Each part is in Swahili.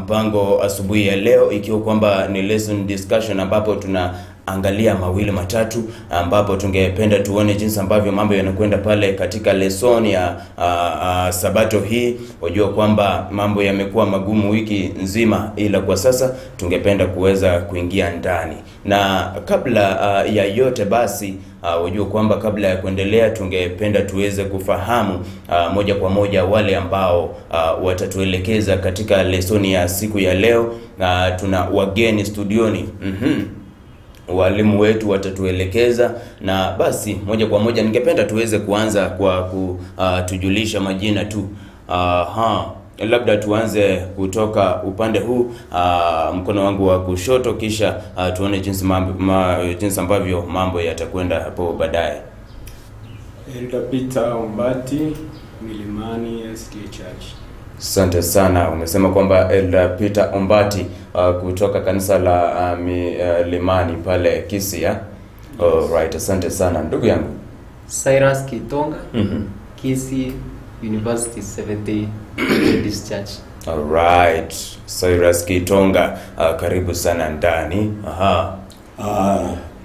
mpango asubuhi ya leo, ikiwa kwamba ni lesson discussion ambapo tunaangalia mawili matatu, ambapo tungependa tuone jinsi ambavyo mambo yanakwenda pale katika lesson ya Sabato hii. Wajua kwamba mambo yamekuwa magumu wiki nzima, ila kwa sasa tungependa kuweza kuingia ndani. Na kabla ya yote basi, wajua kwamba kabla ya kuendelea tungependa tuweze kufahamu moja kwa moja wale ambao watatuelekeza katika lesoni ya siku ya leo. Tuna wageni studioni. Walimu wetu watatuelekeza, na basi moja kwa moja ningependa tuweze kuanza kwa kutujulisha majina tu. Labda tuanze kutoka upande huu, mkono wangu wa kushoto, kisha tuone jinsi jinsi ambavyo mambo yatakwenda hapo baadaye. Elder Peter Ombati, Milimani SDA Church. Asante sana. Umesema kwamba Elder Peter Ombati kutoka kanisa la Milimani pale Kisii. Yes. Alright, asante sana ndugu yangu. Cyrus Kitonga, Kisii University 70 Methodist Church. Alright, Cyrus Kitonga, karibu sana ndani. Aha.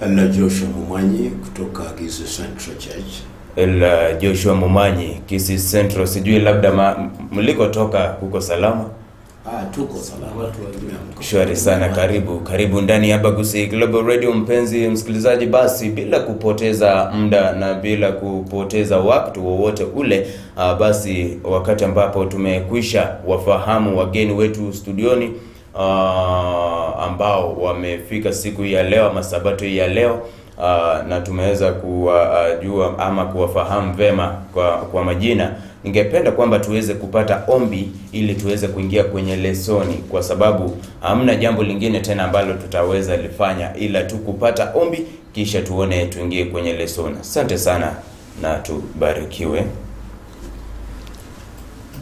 Elder Joshua Mumanyi kutoka Kisii Central Church. Elder Joshua Mumanyi, Kisii Central. Sijui labda mlikotoka kuko salama? Tuko salama. Shwari sana, karibu. Karibu ndani ya Abagusii Global Radio, mpenzi msikilizaji. Basi bila kupoteza muda na bila kupoteza wakati wowote ule, basi wakati ambapo tumekwisha wafahamu wageni wetu studioni ambao wamefika siku ya leo ama Sabato ya leo, na tumeweza kuwajua ama kuwafahamu vema kwa majina, ningependa kwamba tuweze kupata ombi ili tuweze kuingia kwenye lesoni, kwa sababu hamna jambo lingine tena ambalo tutaweza lifanya ila tu kupata ombi, kisha tuone tuingie kwenye lesoni. Asante sana na tubarikiwe.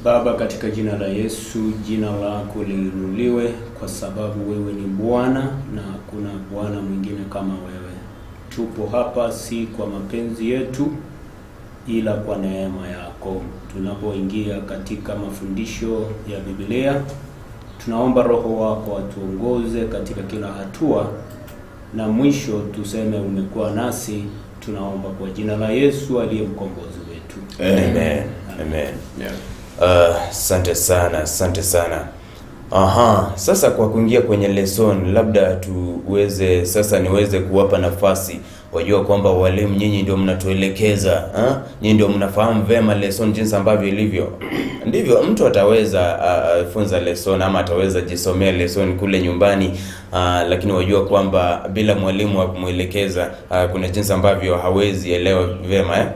Baba, katika jina la Yesu, jina lako liinuliwe, kwa sababu wewe ni Bwana na hakuna Bwana mwingine kama wewe. Tupo hapa si kwa mapenzi yetu, ila kwa neema yako. Tunapoingia katika mafundisho ya Biblia, tunaomba Roho wako atuongoze katika kila hatua, na mwisho tuseme umekuwa nasi. Tunaomba kwa jina la Yesu aliye mkombozi wetu. Amen. Amen. Yeah. Asante sana, asante sana. Aha, sasa kwa kuingia kwenye lesson, labda tuweze sasa niweze kuwapa nafasi. Wajua kwamba walimu nyinyi ndio mnatuelekeza, nyinyi ndio mnafahamu vema lesson jinsi ambavyo ilivyo. Ndivyo mtu ataweza funza lesson ama ataweza jisomea lesson kule nyumbani, lakini wajua kwamba bila mwalimu wa kumuelekeza kuna jinsi ambavyo hawezi elewa vema, eh?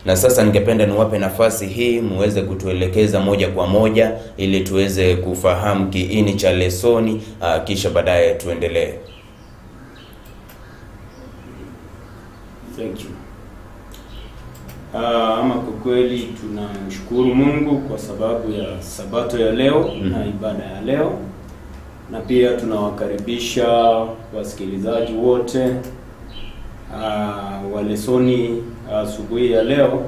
Na sasa ningependa niwape nafasi hii muweze kutuelekeza moja kwa moja ili tuweze kufahamu kiini cha lesoni, kisha baadaye tuendelee. Thank you. Ama kwa kweli tunamshukuru Mungu kwa sababu ya Sabato ya leo na ibada ya leo, na pia tunawakaribisha wasikilizaji wote wa lesoni asubuhi ya leo,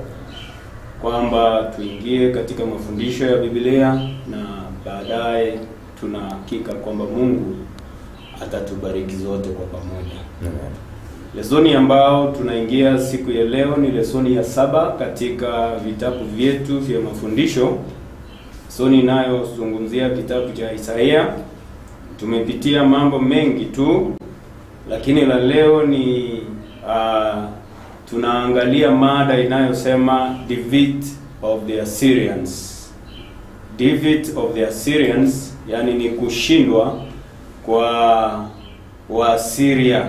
kwamba tuingie katika mafundisho ya Biblia na baadaye tunahakika kwamba Mungu atatubariki zote kwa pamoja. Amen. Lesoni ambao tunaingia siku ya leo ni lesoni ya 7 katika vitabu vyetu vya mafundisho. Lesoni inayozungumzia kitabu cha Isaia. Tumepitia mambo mengi tu, lakini la leo ni tunaangalia mada inayosema defeat of the Assyrians. Defeat of the Assyrians, yani ni kushindwa kwa Waasiria.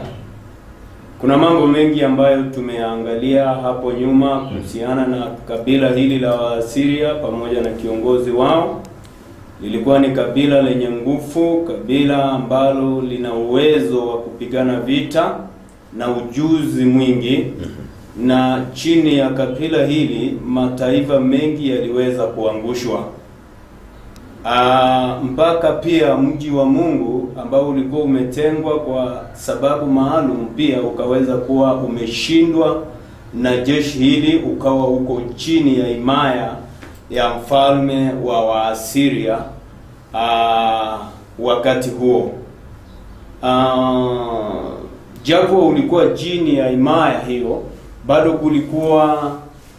Kuna mambo mengi ambayo tumeangalia hapo nyuma kuhusiana na kabila hili la Waasiria pamoja na kiongozi wao. Lilikuwa ni kabila lenye nguvu, kabila ambalo lina uwezo wa kupigana vita na ujuzi mwingi. Na chini ya kabila hili mataifa mengi yaliweza kuangushwa. Mpaka pia mji wa Mungu ambao ulikuwa umetengwa kwa sababu maalum pia ukaweza kuwa umeshindwa na jeshi hili, ukawa uko chini ya himaya ya mfalme wa Waasiria. wakati huo. Japo ulikuwa chini ya himaya hiyo, bado kulikuwa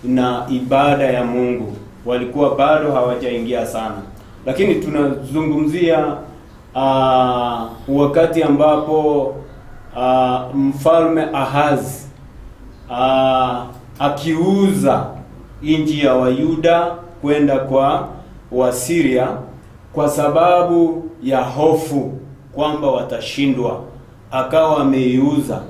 na ibada ya Mungu, walikuwa bado hawajaingia sana. Lakini tunazungumzia wakati ambapo mfalme Ahaz akiuza nchi ya Wayuda kwenda kwa Wasiria kwa sababu ya hofu kwamba watashindwa, akawa ameiuza.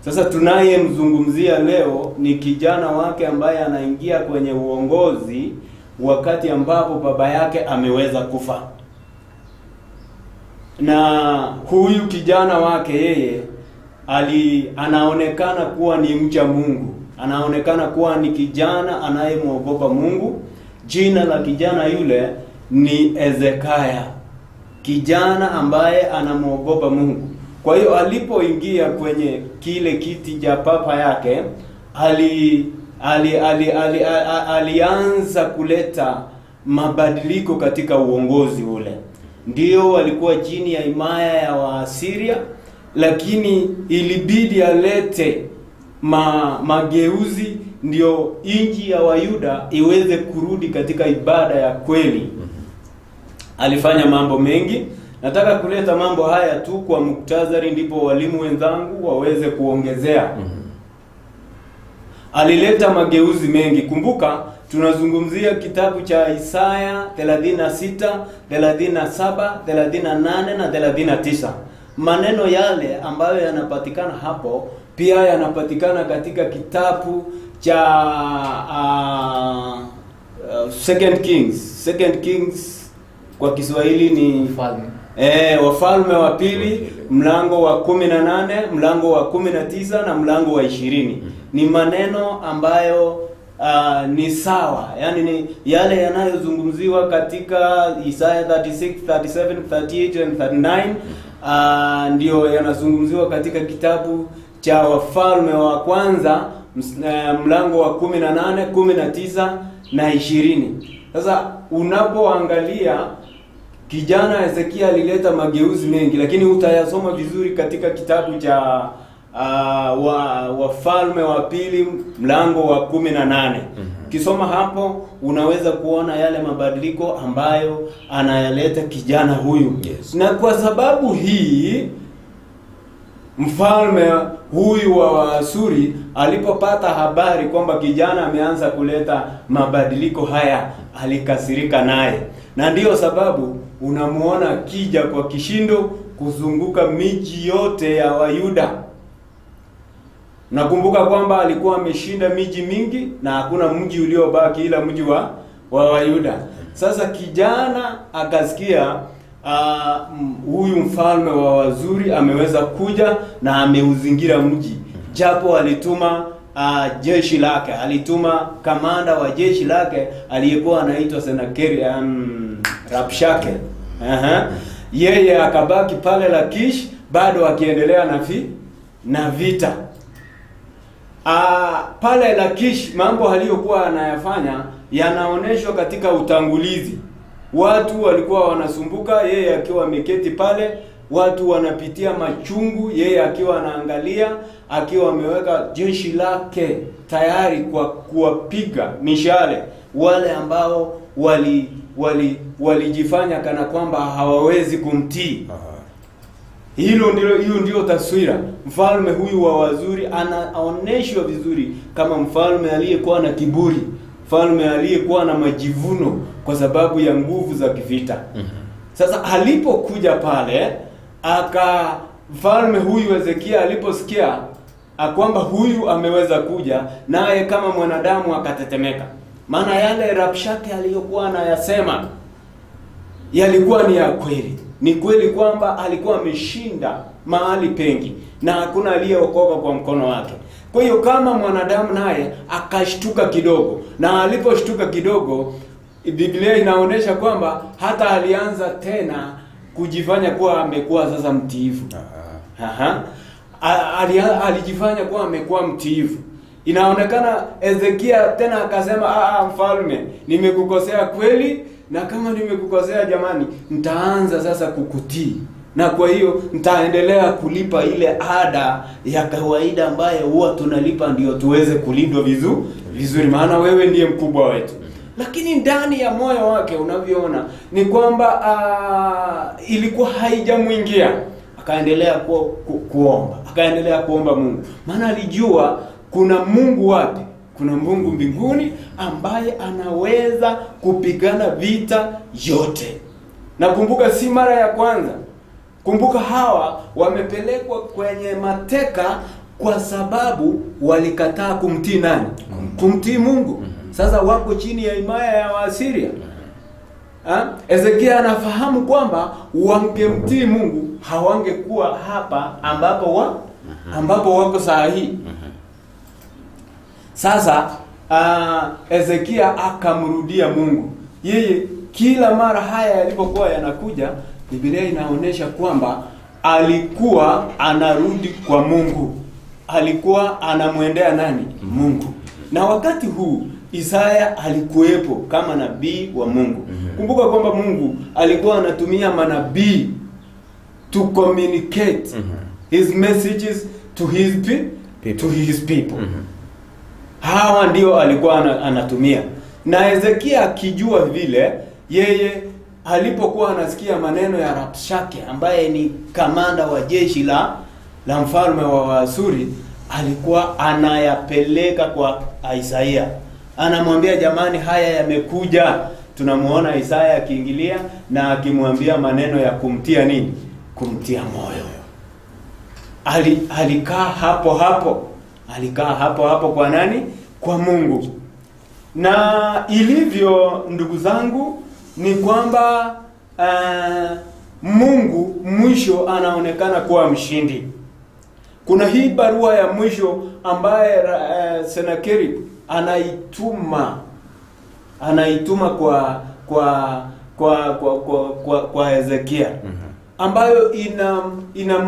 Sasa tunayemzungumzia leo ni kijana wake ambaye anaingia kwenye uongozi wakati ambapo baba yake ameweza kufa. Na huyu kijana wake yeye anaonekana kuwa ni mcha Mungu, anaonekana kuwa ni kijana anayemwogopa Mungu. Jina la kijana yule ni Hezekia, kijana ambaye anamwogopa Mungu. Kwa hiyo alipoingia kwenye kile kiti cha papa yake, alianza kuleta mabadiliko katika uongozi ule. Ndio walikuwa chini ya himaya ya Waasiria, lakini ilibidi alete mageuzi ndio nchi ya Wayuda iweze kurudi katika ibada ya kweli. Alifanya mambo mengi. Nataka kuleta mambo haya tu kwa muktazari, ndipo walimu wenzangu waweze kuongezea. Alileta mageuzi mengi. Kumbuka tunazungumzia kitabu cha Isaya 36, 37, 38 na 39. Maneno yale ambayo yanapatikana hapo pia yanapatikana katika kitabu cha Second Kings. Second Kings kwa Kiswahili ni Mfalme. Wafalme wa Pili, mlango wa 18, mlango wa 19 na mlango wa 20. Ni maneno ambayo ni sawa, yani ni yale yanayozungumziwa katika Isaya 36, 37, 38 and 39, ndio yanazungumziwa katika kitabu cha Wafalme wa Kwanza mlango wa 18, 19 na 20. Sasa unapoangalia kijana Hezekia alileta mageuzi mengi, lakini utayasoma vizuri katika kitabu cha Wafalme wa Pili mlango wa 18. Kisoma hapo unaweza kuona yale mabadiliko ambayo anayaleta kijana huyu. Yes. Na kwa sababu hii mfalme huyu wa Waasuri alipopata habari kwamba kijana ameanza kuleta mabadiliko haya, alikasirika naye. Na ndiyo sababu unamuona akija kwa kishindo kuzunguka miji yote ya Wayuda. Nakumbuka kwamba alikuwa ameshinda miji mingi na hakuna mji uliobaki ila mji wa Wayuda. Sasa kijana akasikia huyu mfalme wa Wazuri ameweza kuja na ameuzingira mji. Japo alituma jeshi lake, alituma kamanda wa jeshi lake aliyekuwa anaitwa Senakeri Rabshake. Yeye akabaki pale Lakish bado akiendelea na vita. Pale Lakish mambo aliyokuwa anayafanya yanaoneshwa katika utangulizi. Watu walikuwa wanasumbuka, yeye akiwa ameketi pale, watu wanapitia machungu, yeye akiwa anaangalia, akiwa ameweka jeshi lake tayari kwa kuwapiga mishale wale ambao walijifanya kana kwamba hawawezi kumtii. Hiyo ndio taswira. Mfalme huyu wa Wazuri anaoneshwa vizuri kama mfalme aliyekuwa na kiburi, mfalme aliyekuwa na majivuno kwa sababu ya nguvu za kivita. Sasa alipokuja pale, mfalme huyu Hezekia aliposikia kwamba huyu ameweza kuja, naye kama mwanadamu akatetemeka. Maana yale Rabshake aliyokuwa anayasema yalikuwa ni ya kweli. Ni kweli kwamba alikuwa ameshinda mahali pengi na hakuna aliyeokoka kwa mkono wake. Kwa hiyo kama mwanadamu naye akashtuka kidogo, na aliposhtuka kidogo Biblia inaonyesha kwamba hata alianza tena kujifanya kuwa amekuwa sasa mtiifu. Alijifanya kuwa amekuwa mtiifu. Inaonekana Hezekia tena akasema, mfalme, nimekukosea kweli, Na kama nimekukosea jamani, nitaanza sasa kukutii. Na kwa hiyo nitaendelea kulipa ile ada ya kawaida ambayo huwa tunalipa ndio tuweze kulindwa vizuri, maana wewe ndiye mkubwa wetu. Lakini ndani ya moyo wake unavyoona ni kwamba ilikuwa haijamuingia. Akaendelea kuomba, akaendelea kuomba Mungu, maana alijua kuna Mungu wapi? Kuna Mungu mbinguni ambaye anaweza kupigana vita yote. Na kumbuka, si mara ya kwanza. Kumbuka hawa wamepelekwa kwenye mateka kwa sababu walikataa kumtii nani? Kumtii Mungu. Sasa wako chini ya himaya ya Waasiria. Ezekia anafahamu kwamba wangemtii Mungu hawangekuwa hapa ambapo ambapo wako saa hii. Sasa Ezekia akamrudia Mungu. Yeye kila mara haya yalipokuwa yanakuja, Biblia inaonyesha kwamba alikuwa anarudi kwa Mungu. Alikuwa anamwendea nani? Mungu. Na wakati huu Isaya alikuwepo kama nabii wa Mungu. Kumbuka kwamba Mungu alikuwa anatumia manabii to communicate his messages to his people. To his people. Hawa ndio alikuwa anatumia. Na Ezekia akijua vile, yeye alipokuwa anasikia maneno ya Rabshake ambaye ni kamanda wa jeshi la mfalme wa Waasuri, alikuwa anayapeleka kwa Isaya. Anamwambia jamani, haya yamekuja. Tunamuona Isaya akiingilia na akimwambia maneno ya kumtia nini? Kumtia moyo. Alikaa hapo hapo. Alikaa hapo hapo kwa nani? Kwa Mungu. Na ilivyo ndugu zangu ni kwamba Mungu mwisho anaonekana kuwa mshindi. Kuna hii barua ya mwisho ambaye Sennacherib anaituma kwa Hezekia, ambayo ina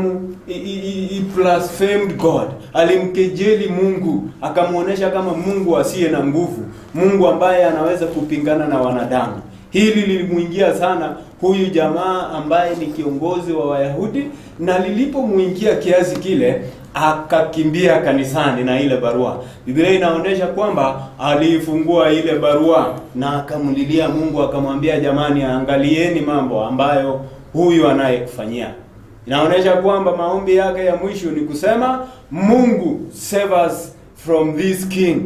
blasphemed God. Alimkejeli Mungu, akamuonesha kama Mungu asiye na nguvu, Mungu ambaye anaweza kupingana na wanadamu. Hili lilimuingia sana huyu jamaa ambaye ni kiongozi wa Wayahudi, na lilipomuingia kiasi kile akakimbia kanisani na ile barua. Biblia inaonyesha kwamba aliifungua ile barua na akamlilia Mungu, akamwambia jamani, angalieni mambo ambayo huyu anayekufanyia. Inaonyesha kwamba maombi yake ya mwisho ni kusema Mungu, save us from this king.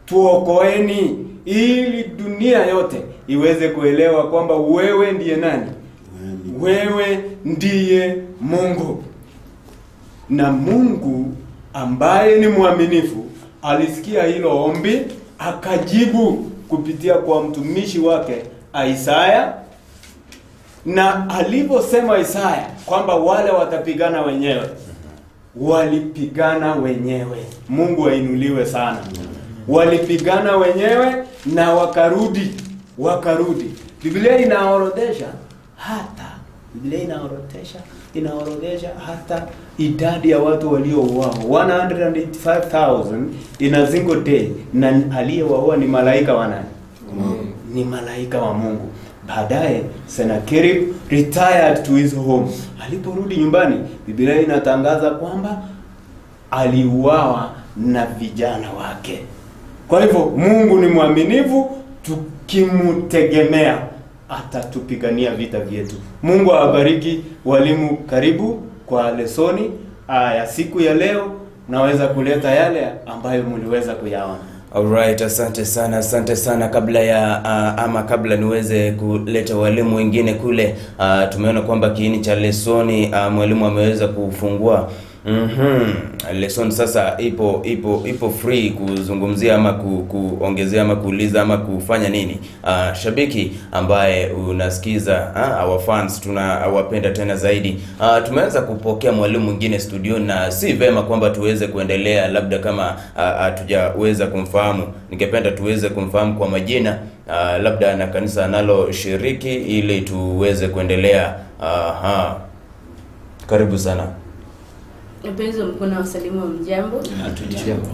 Tuokoeni ili dunia yote iweze kuelewa kwamba wewe ndiye nani? Wewe ndiye Mungu. Na Mungu ambaye ni mwaminifu alisikia hilo ombi, akajibu kupitia kwa mtumishi wake Isaya. Na aliposema Isaya kwamba wale watapigana wenyewe, walipigana wenyewe. Mungu ainuliwe sana. Walipigana wenyewe na wakarudi. Biblia inaorodhesha hata idadi ya watu waliouawa 185,000 in a single day, na aliyewaua ni malaika wa nani? Ni malaika wa Mungu. Baadaye Sennacherib retired to his home. Aliporudi nyumbani, Biblia inatangaza kwamba aliuawa na vijana wake. Kwa hivyo Mungu ni mwaminifu, tukimutegemea atatupigania vita vyetu. Mungu awabariki walimu. Karibu kwa lesoni ya siku ya leo. Naweza kuleta yale ambayo mliweza kuyaona. Alright, asante sana, asante sana. Kabla ya kabla niweze kuleta walimu wengine kule, tumeona kwamba kiini cha lesoni mwalimu ameweza kufungua. Lesson sasa ipo free kuzungumzia ama kuongezea ama kuuliza ama kufanya nini. Shabiki ambaye unasikiza, our fans tunawapenda tena zaidi. Tumeanza kupokea mwalimu mwingine studio, na si vema kwamba tuweze kuendelea labda kama hatujaweza kumfahamu. Ningependa tuweze kumfahamu kwa majina, labda na kanisa analo shiriki, ili tuweze kuendelea. Karibu sana. Wapenzi wa mkono wa salimu wa mjambo.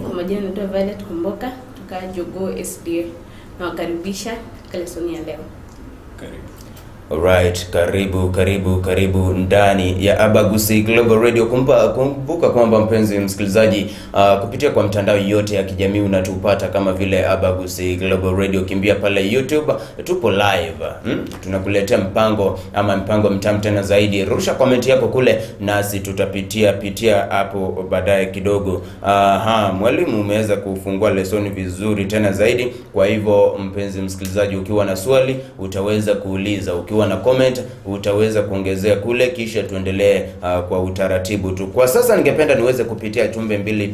Kwa majina naitwa Violet Kumboka kutoka Jogoo SDA. Nawakaribisha katika lesoni ya leo. Karibu. Alright, karibu karibu karibu ndani ya Abagusi Global Radio. Kumbuka kwamba mpenzi msikilizaji, kupitia kwa mtandao yote ya kijamii unatupata kama vile Abagusi Global Radio. Kimbia pale YouTube, tupo live. Tunakuletea mpango ama mpango mtamu tena zaidi. Rusha comment yako kule nasi tutapitia pitia hapo baadaye kidogo. Mwalimu umeweza kufungua lesoni vizuri tena zaidi. Kwa hivyo mpenzi msikilizaji, ukiwa na swali utaweza kuuliza, ukiwa na comment utaweza kuongezea kule, kisha tuendelee kwa utaratibu tu. Kwa sasa ningependa niweze kupitia jumbe 2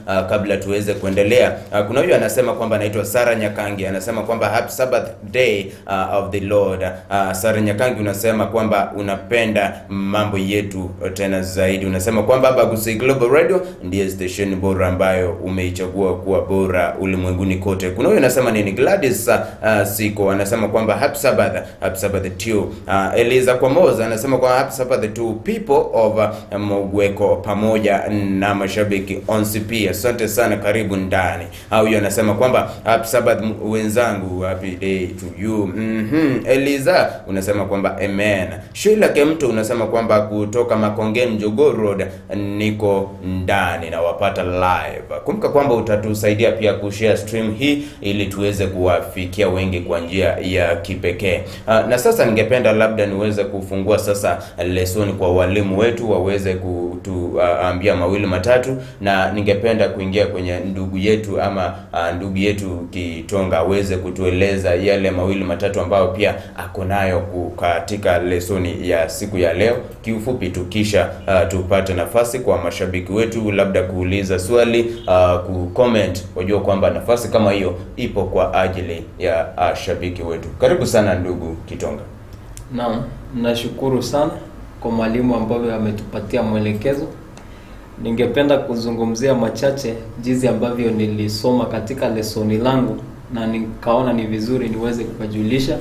3 kabla tuweze kuendelea. Kuna huyu anasema kwamba anaitwa Sara Nyakangi, anasema kwamba happy Sabbath day of the Lord. Sara Nyakangi unasema kwamba unapenda mambo yetu tena zaidi. Unasema kwamba Abagusi Global Radio ndiye station bora ambayo umeichagua kuwa bora ulimwenguni kote. Kuna huyu anasema nini? Gladys Siko anasema kwamba happy Sabbath, happy Sabbath to you. Eliza Kwamoza anasema kwa happy Sabbath to people of Mogweko pamoja na mashabiki on CP. Asante sana, karibu ndani. Huyu anasema kwamba happy Sabbath wenzangu, happy day to you. Eliza unasema kwamba amen. Sheila Kemto unasema kwamba kutoka Makongeni Jogoo Road niko ndani na wapata live. Kumbuka kwamba utatusaidia pia kushare stream hii ili tuweze kuwafikia wengi kwa njia ya kipekee. Na sasa ningependa labda niweze kufungua sasa lesoni kwa walimu wetu waweze kutuambia mawili matatu, na ningependa kuingia kwenye ndugu yetu ama ndugu yetu Kitonga aweze kutueleza yale mawili matatu ambayo pia ako nayo katika lesoni ya siku ya leo kiufupi tu, kisha tupate nafasi kwa mashabiki wetu labda kuuliza swali, ku-comment. Wajua kwamba nafasi kama hiyo ipo kwa ajili ya shabiki wetu. Karibu sana ndugu Kitonga. Naam, nashukuru sana kwa mwalimu ambaye ametupatia mwelekezo. Ningependa kuzungumzia machache jinsi ambavyo nilisoma katika lesoni langu na nikaona ni vizuri niweze kuwajulisha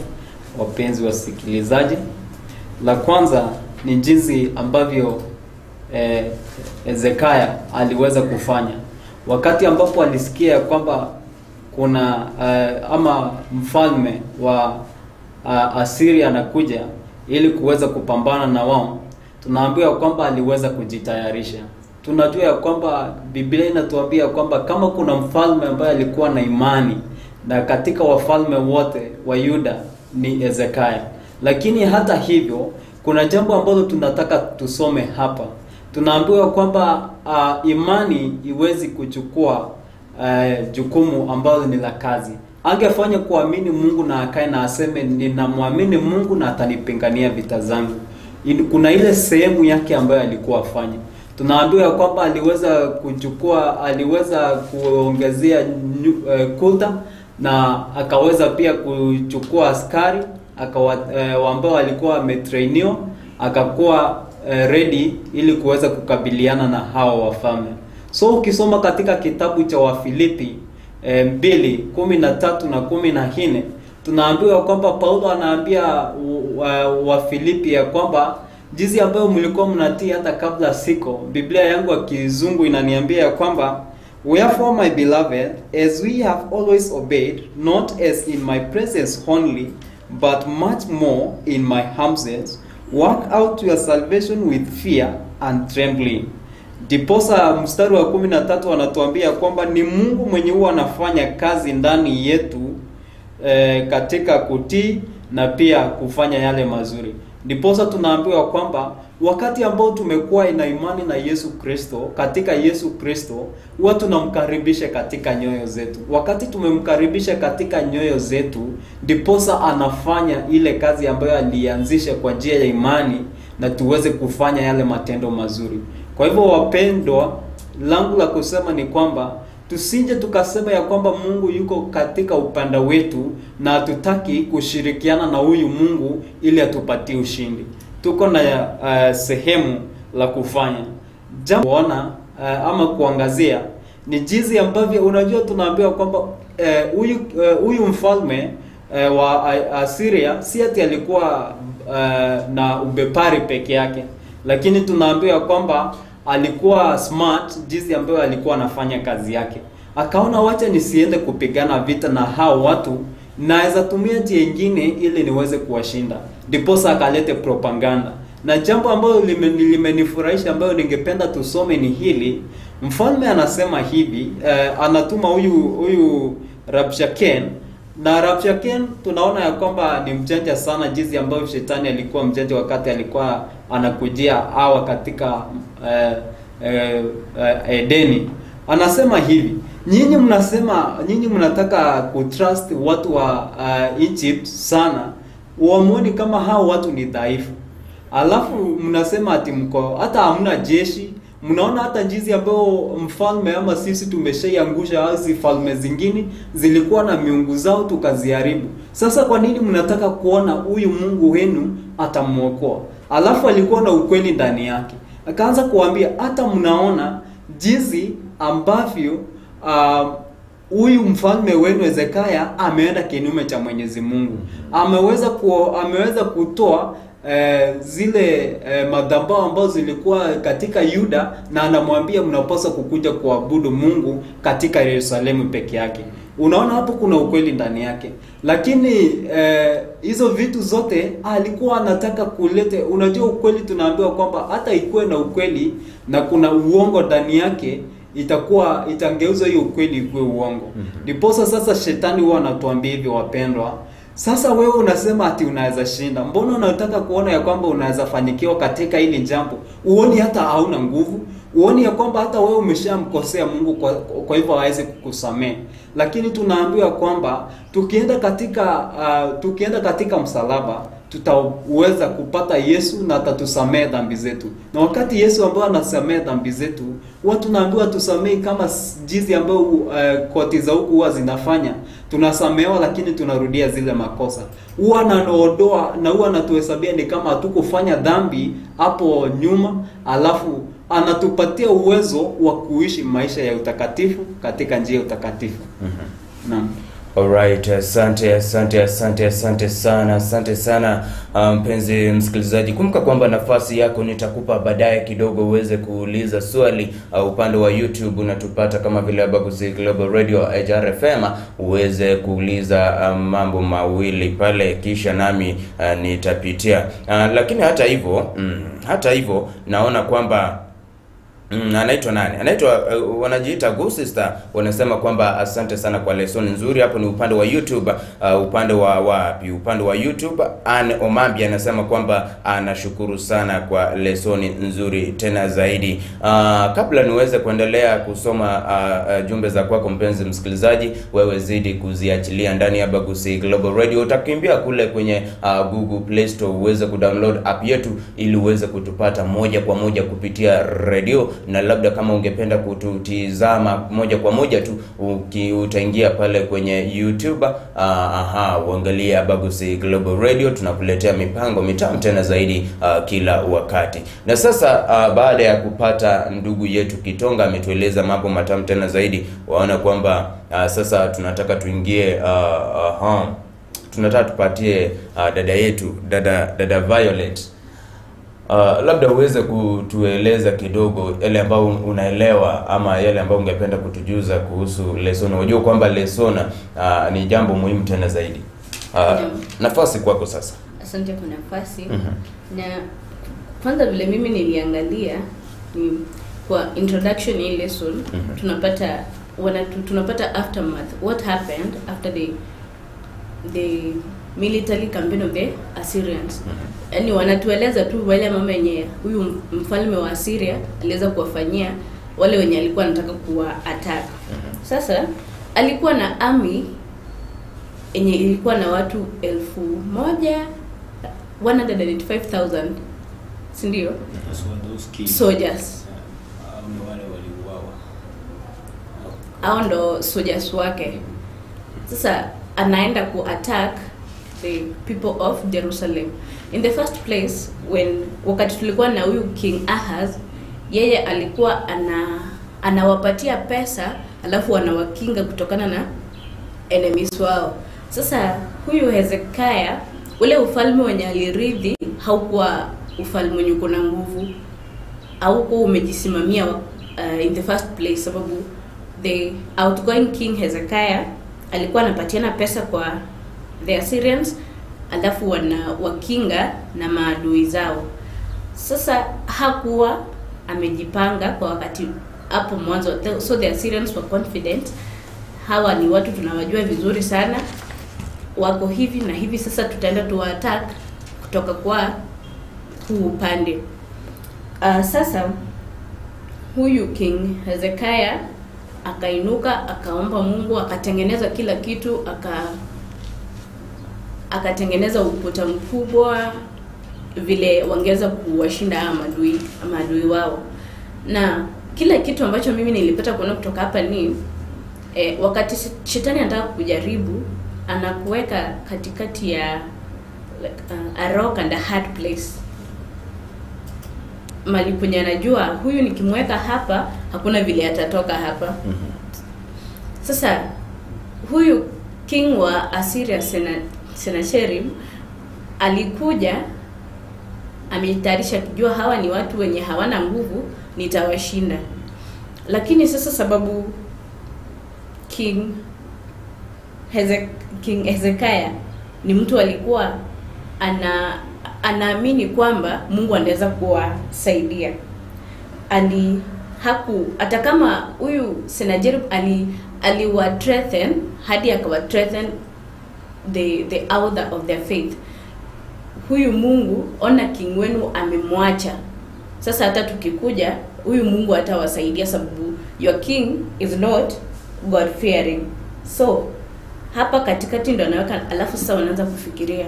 wapenzi wasikilizaji. La kwanza ni jinsi ambavyo Hezekia aliweza kufanya wakati ambapo alisikia kwamba kuna ama mfalme wa Asiria anakuja ili kuweza kupambana na wao. Tunaambiwa kwamba aliweza kujitayarisha. Tunajua kwamba Biblia inatuambia kwamba kama kuna mfalme ambaye alikuwa na imani na katika wafalme wote wa Yuda ni Hezekia. Lakini hata hivyo kuna jambo ambalo tunataka tusome hapa. Tunaambiwa kwamba imani iwezi kuchukua jukumu ambalo ni la kazi. Angefanya kuamini Mungu na akae na aseme ninamwamini Mungu na atanipingania vita zangu. Kuna ile sehemu yake ambayo alikuwa afanye. Tunaambiwa kwamba aliweza kuchukua, aliweza kuongezea kuta na akaweza pia kuchukua askari ambao walikuwa wametrainiwa, akakuwa ready ili kuweza kukabiliana na hao wafalme. So ukisoma katika kitabu cha Wafilipi 2:13 na 14, tunaambiwa kwamba Paulo anaambia Wafilipi ya kwamba jinsi ambayo mlikuwa mnatii hata kabla siko. Biblia yangu ya Kizungu inaniambia kwamba wherefore my beloved, as we have always obeyed, not as in my presence only, but much more in my absence, work out your salvation with fear and trembling. Ndiposa mstari wa 13 anatuambia kwamba ni Mungu mwenye huwa anafanya kazi ndani yetu katika kutii na pia kufanya yale mazuri. Ndiposa tunaambiwa kwamba wakati ambao tumekuwa ina imani na Yesu Kristo, katika Yesu Kristo huwa tunamkaribisha katika nyoyo zetu. Wakati tumemkaribisha katika nyoyo zetu, ndiposa anafanya ile kazi ambayo alianzisha kwa njia ya imani na tuweze kufanya yale matendo mazuri. Kwa hivyo wapendwa, langu la kusema ni kwamba tusije tukasema ya kwamba Mungu yuko katika upande wetu na hatutaki kushirikiana na huyu Mungu ili atupatie ushindi. Tuko na sehemu la kufanya. Jambo kuona ama kuangazia ni jinsi ambavyo unajua tunaambiwa kwamba huyu mfalme wa Asiria si ati alikuwa na ubepari peke yake, lakini tunaambiwa kwamba alikuwa smart jinsi ambayo alikuwa anafanya kazi yake. Akaona wacha nisiende kupigana vita na hao watu Naweza tumia njia nyingine ili niweze kuwashinda. Ndiposa akalete propaganda. Na jambo ambalo limenifurahisha ambayo ningependa tusome ni hili. Mfalme anasema hivi, anatuma huyu Rabshakeh. Na Rabshakeh tunaona ya kwamba ni mjanja sana, jinsi ambayo shetani alikuwa mjanja wakati alikuwa anakujia Hawa katika Edeni. Anasema hivi, nyinyi mnasema, nyinyi mnataka kutrust watu wa Egypt sana, uamuoni kama hao watu ni dhaifu. Alafu mnasema ati mko hata hamna jeshi. Mnaona hata jinsi ambayo mfalme ama sisi tumeshaiangusha hizi falme zingine zilikuwa na miungu zao tukaziharibu. Sasa kwa nini mnataka kuona huyu Mungu wenu atamuokoa? Alafu alikuwa na ukweli ndani yake. Akaanza kuambia hata mnaona jinsi ambavyo huyu mfalme wenu Hezekia ameenda kinyume cha Mwenyezi Mungu. Ameweza kutoa zile madhabahu ambazo zilikuwa katika Yuda, na anamwambia mnapaswa kukuja kuabudu Mungu katika Yerusalemu peke yake. Unaona hapo kuna ukweli ndani yake. Lakini hizo vitu zote alikuwa anataka kulete. Unajua ukweli tunaambiwa kwamba hata ikuwe na ukweli na kuna uongo ndani yake, itakuwa itangeuza hiyo ukweli ikuwe uongo. Ndiposa sasa shetani huwa anatuambia hivi, wapendwa, sasa wewe unasema ati unaweza shinda. Mbona unataka kuona ya kwamba unaweza fanikiwa katika hili jambo? Uoni hata hauna nguvu. Uoni ya kwamba hata wewe umeshamkosea Mungu, kwa hivyo hawezi kukusamehe. Lakini tunaambiwa kwamba tukienda katika msalaba tutaweza kupata Yesu na atatusamehe dhambi zetu. Na wakati Yesu ambaye anasamehe dhambi zetu, huwa tunaambiwa tusamehe kama jinsi ambayo koti za huku huwa zinafanya. Tunasamehewa lakini tunarudia zile makosa. Huwa anaondoa na huwa anatuhesabia ni kama hatukufanya dhambi hapo nyuma, alafu anatupatia uwezo wa kuishi maisha ya utakatifu katika njia ya utakatifu. Naam. Alright, asante asante asante asante sana, asante sana mpenzi msikilizaji. Kumbuka kwamba nafasi yako nitakupa baadaye kidogo uweze kuuliza swali. Upande wa YouTube unatupata kama vile Abagusi Global Radio HRFM, uweze kuuliza mambo mawili pale, kisha nami nitapitia. Lakini hata hivyo naona kwamba anaitwa nani? Anaitwa wanajiita Go Sister, wanasema kwamba asante sana kwa lesson nzuri. Hapo ni upande wa YouTube. Upande wa wapi? Upande wa YouTube Ann Omambi anasema kwamba anashukuru sana kwa lesson nzuri tena zaidi. Kabla niweze kuendelea kusoma jumbe za kwako mpenzi msikilizaji, wewe zidi kuziachilia ndani ya Abagusi Global Radio. Utakimbia kule kwenye Google Play Store uweze kudownload app yetu ili uweze kutupata moja kwa moja kupitia radio, na labda kama ungependa kututizama moja kwa moja tu utaingia pale kwenye YouTube, uangalie Abagusi Global Radio. Tunakuletea mipango mitamu tena zaidi kila wakati. Na sasa baada ya kupata ndugu yetu Kitonga ametueleza mambo matamu tena zaidi, waona kwamba sasa tunataka tuingie tunataka tupatie dada yetu dada Violet. Labda uweze kutueleza kidogo yale ambayo unaelewa ama yale ambayo ungependa kutujuza kuhusu lesona. Unajua kwamba lesona ni jambo muhimu tena zaidi. Nafasi kwako sasa. Asante kwa nafasi. Na kwanza vile mimi niliangalia ni kwa introduction in lesson, tunapata aftermath, what happened after the military campaign of the Assyrians. Yaani wanatueleza tu wale mama yenye huyu mfalme wa Assyria aliweza kuwafanyia wale wenye alikuwa anataka kuwa attack. Sasa alikuwa na army yenye ilikuwa na watu 1,185,000, si ndio? Soldiers. Hao ndo soldiers wake. Sasa anaenda ku attack the people of Jerusalem. In the first place, when wakati tulikuwa na huyu King Ahaz, yeye alikuwa anawapatia pesa alafu anawakinga kutokana na enemies wao. Sasa huyu Hezekia, ule ufalme wenye alirithi haukuwa ufalme wenye uko na nguvu, haukuwa umejisimamia in the first place, sababu the outgoing King Hezekia alikuwa anapatiana pesa kwa the Assyrians, alafu wanawakinga na maadui zao. Sasa hakuwa amejipanga kwa wakati hapo mwanzo, so the Assyrians were confident, hawa ni watu tunawajua vizuri sana, wako hivi na hivi, sasa tutaenda tuwa attack kutoka kwa huu upande. Sasa huyu King Hezekiah akainuka, akaomba Mungu, akatengeneza kila kitu, akatengeneza ukuta mkubwa vile wangeweza kuwashinda maadui wao. Na kila kitu ambacho mimi nilipata kuona kutoka hapa ni wakati shetani anataka kujaribu, anakuweka katikati ya like, a rock and a hard place. Mali kwenye anajua huyu nikimweka hapa hakuna vile atatoka hapa. Sasa huyu king wa Assyria Sennacherib alikuja amejitayarisha kujua hawa ni watu wenye hawana nguvu, nitawashinda. Lakini sasa sababu King Hezekiah ni mtu alikuwa anaamini kwamba Mungu anaweza kuwasaidia. Hata kama huyu Sennacherib aliwa threaten hadi akawa threaten the author of their faith. Huyu Mungu, ona king wenu amemwacha. Sasa hata tukikuja huyu Mungu atawasaidia sababu your king is not God fearing. So hapa katikati ndo anaweka, alafu sasa wanaanza kufikiria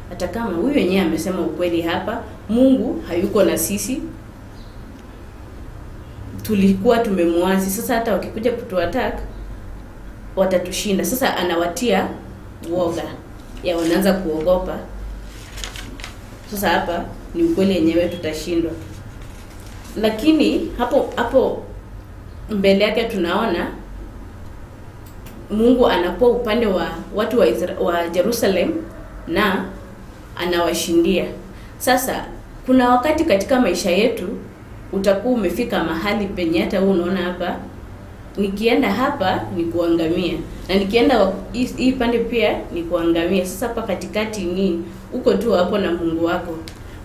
hata kama huyu yenyewe amesema ukweli hapa, Mungu hayuko na sisi, tulikuwa tumemwasi, sasa hata wakikuja kutuattack watatushinda. Sasa anawatia woga ya wanaanza kuogopa. Sasa hapa ni ukweli yenyewe tutashindwa. Lakini hapo mbele yake tunaona Mungu anakuwa upande wa watu wa Jerusalem na anawashindia. Sasa kuna wakati katika maisha yetu utakuwa umefika mahali penye hata wewe unaona hapa nikienda hapa ni kuangamia, na nikienda hii pande pia ni kuangamia. Sasa hapa katikati ni uko tu hapo na Mungu wako.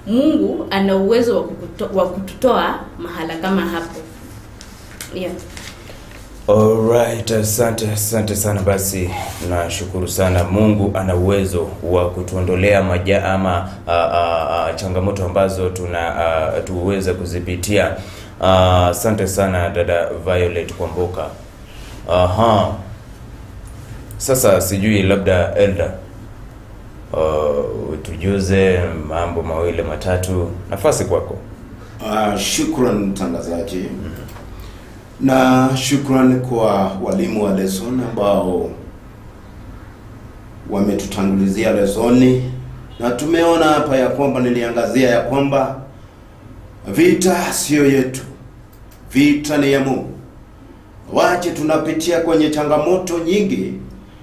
Mungu ana uwezo wa kututoa mahala kama hapo. Yeah. Alright, asante sana basi. Nashukuru sana. Mungu ana uwezo wa kutuondolea maja ama changamoto ambazo tuweza kuzipitia. Asante sana dada Violet Kwamboka. Aha. Sasa sijui labda Elder tujuze mambo mawili matatu, nafasi kwako. Shukran mtangazaji. Na shukran kwa walimu wa lesson ambao wametutangulizia lesoni, na tumeona hapa ya kwamba niliangazia ya kwamba vita sio yetu, vita ni ya Mungu. Wache tunapitia kwenye changamoto nyingi,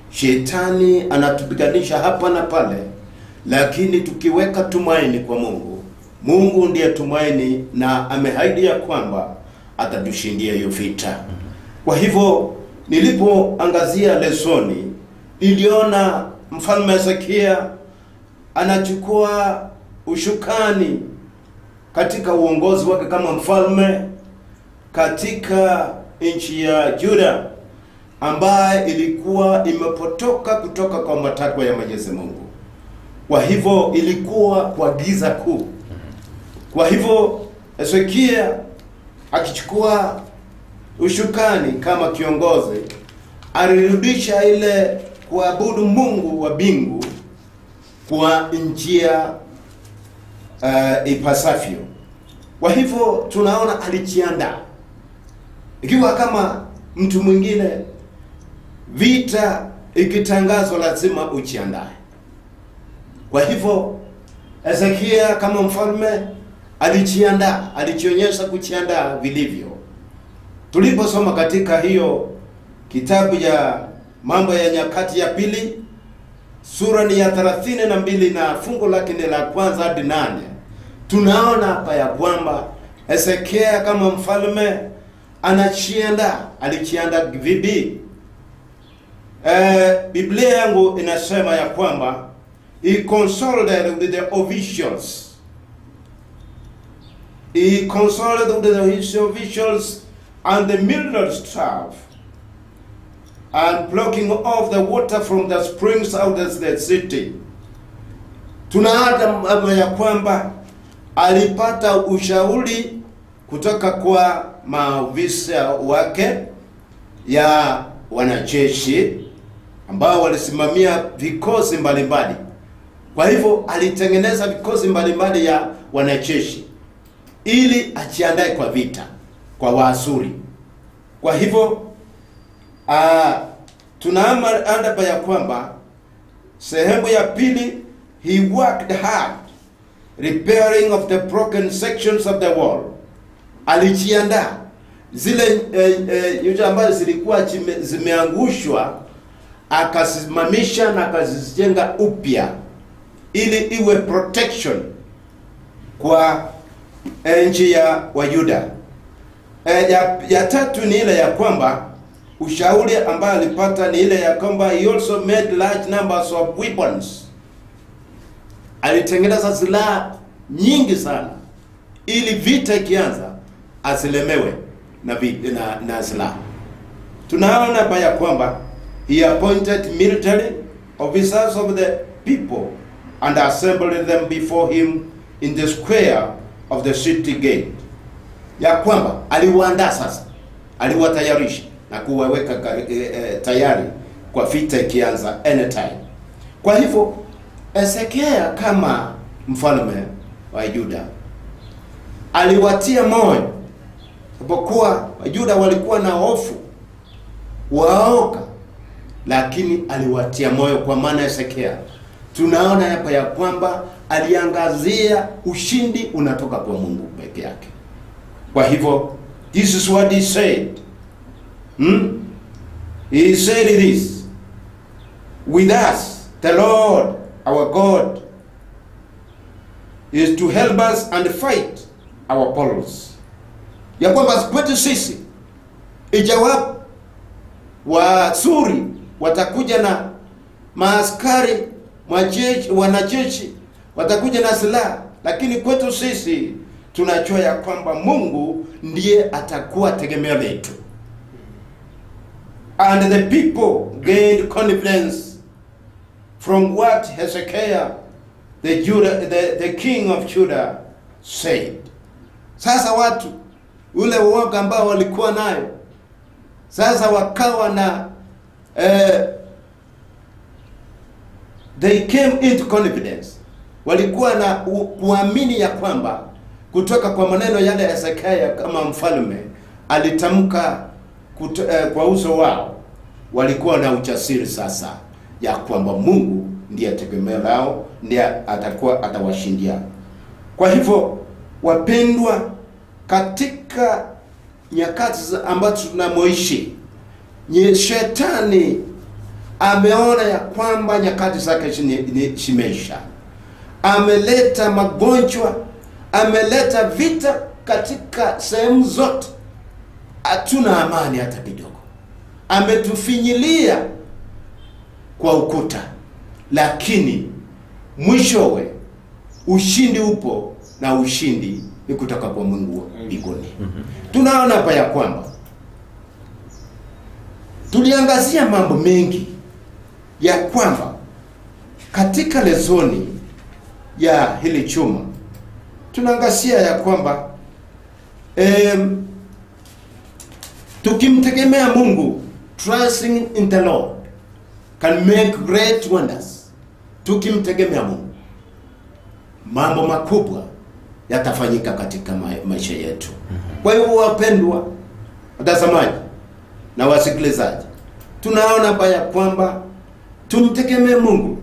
shetani anatupiganisha hapa na pale, lakini tukiweka tumaini kwa Mungu, Mungu ndiye tumaini na ameahidi ya kwamba atatushindia hiyo vita. Kwa hivyo nilipoangazia lesoni, niliona mfalme Hezekia anachukua ushukani katika uongozi wake kama mfalme katika nchi ya Juda ambaye ilikuwa imepotoka kutoka kwa matakwa ya Mwenyezi Mungu. Kwa hivyo ilikuwa kwa giza kuu. Kwa hivyo Hezekia akichukua ushukani kama kiongozi, alirudisha ile kuabudu Mungu wa mbingu kwa njia ipasavyo. Kwa hivyo tunaona alijiandaa. Ikiwa kama mtu mwingine, vita ikitangazwa lazima ujiandae. Kwa hivyo Hezekia kama mfalme alijiandaa, alijionyesha kujiandaa vilivyo. Tuliposoma katika hiyo kitabu ya Mambo ya Nyakati ya Pili sura ni ya 32 na fungu lake ni la kwanza hadi 8, tunaona hapa ya kwamba Hezekia kama mfalme anajiandaa. Alijiandaa vipi? Biblia yangu inasema ya kwamba he consulted with the officials. He consulted with his officials and the military staff, and blocking off the water from the springs out of the city. Tunaona ya kwamba alipata ushauri kutoka kwa maafisa wake ya wanajeshi ambao walisimamia vikosi mbalimbali. Kwa hivyo alitengeneza vikosi mbalimbali ya wanajeshi ili ajiandae kwa vita kwa Waasuri. Kwa hivyo tunaona ya kwamba sehemu ya pili, he worked hard repairing of the broken sections of the wall. Alijiandaa zile nyuta ambazo zilikuwa zimeangushwa, akasimamisha na akazijenga upya ili iwe protection kwa nchi ya Wayuda. Ya tatu ni ile ya kwamba ushauri ambayo alipata ni ile ya kwamba he also made large numbers of weapons. Alitengeneza silaha nyingi sana ili vita ikianza asilemewe na silaha. Tunaona hapa ya kwamba he appointed military officers of the people and assembled them before him in the square of the city gate. Ya kwamba aliwaandaa sasa, aliwatayarisha na kuwaweka tayari kwa vita ikianza anytime. Kwa hivyo Hezekia kama mfalme wa Yuda aliwatia moyo, japokuwa Yuda walikuwa na hofu waoka, lakini aliwatia moyo. Kwa maana Hezekia tunaona hapa ya kwamba aliangazia ushindi unatoka kwa Mungu peke yake. Kwa hivyo this is what he said. He said this, with us the Lord our God is to help us and fight our battles. Ya kwamba kwetu sisi ijawapo Waasuri watakuja na maaskari, majeshi, wanajeshi watakuja na silaha, lakini kwetu sisi tunajua ya kwamba Mungu ndiye atakuwa tegemeo letu. And the people gained confidence from what Hezekiah the king of Judah said. Sasa watu ule uoga ambao walikuwa nayo sasa wakawa na they came into confidence. Walikuwa na kuamini ya kwamba kutoka kwa maneno yale Hezekiah kama mfalme alitamka kwa uso wao, walikuwa na ujasiri sasa ya kwamba Mungu ndiye tegemeo lao, ndiye atakuwa atawashindia. Kwa hivyo wapendwa, katika nyakati ambazo tunamoishi, shetani ameona ya kwamba nyakati zake zimeisha. Ameleta magonjwa, ameleta vita katika sehemu zote. Hatuna amani hata kidogo. Ametufinyilia kwa ukuta, lakini mwishowe ushindi upo, na ushindi ni kutoka kwa Mungu mbinguni. Tunaona hapa ya kwamba tuliangazia mambo mengi ya kwamba katika lesoni ya hili chuma tunaangazia ya kwamba tukimtegemea Mungu, trusting in the Lord can make great wonders. Tukimtegemea Mungu, mambo makubwa yatafanyika katika maisha yetu. Kwa hiyo wapendwa watazamaji na wasikilizaji, tunaona hapa ya kwamba tumtegemee Mungu.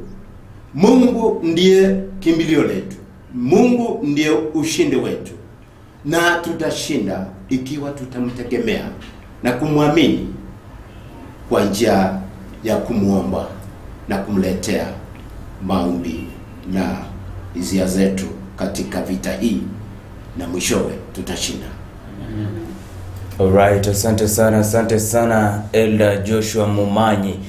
Mungu ndiye kimbilio letu. Mungu ndiye ushindi wetu. Na tutashinda ikiwa tutamtegemea na kumwamini kwa njia ya kumuomba na kumletea maombi na hisia zetu katika vita hii, na mwishowe tutashinda. Alright, asante sana, asante sana Elder Joshua Mumanyi.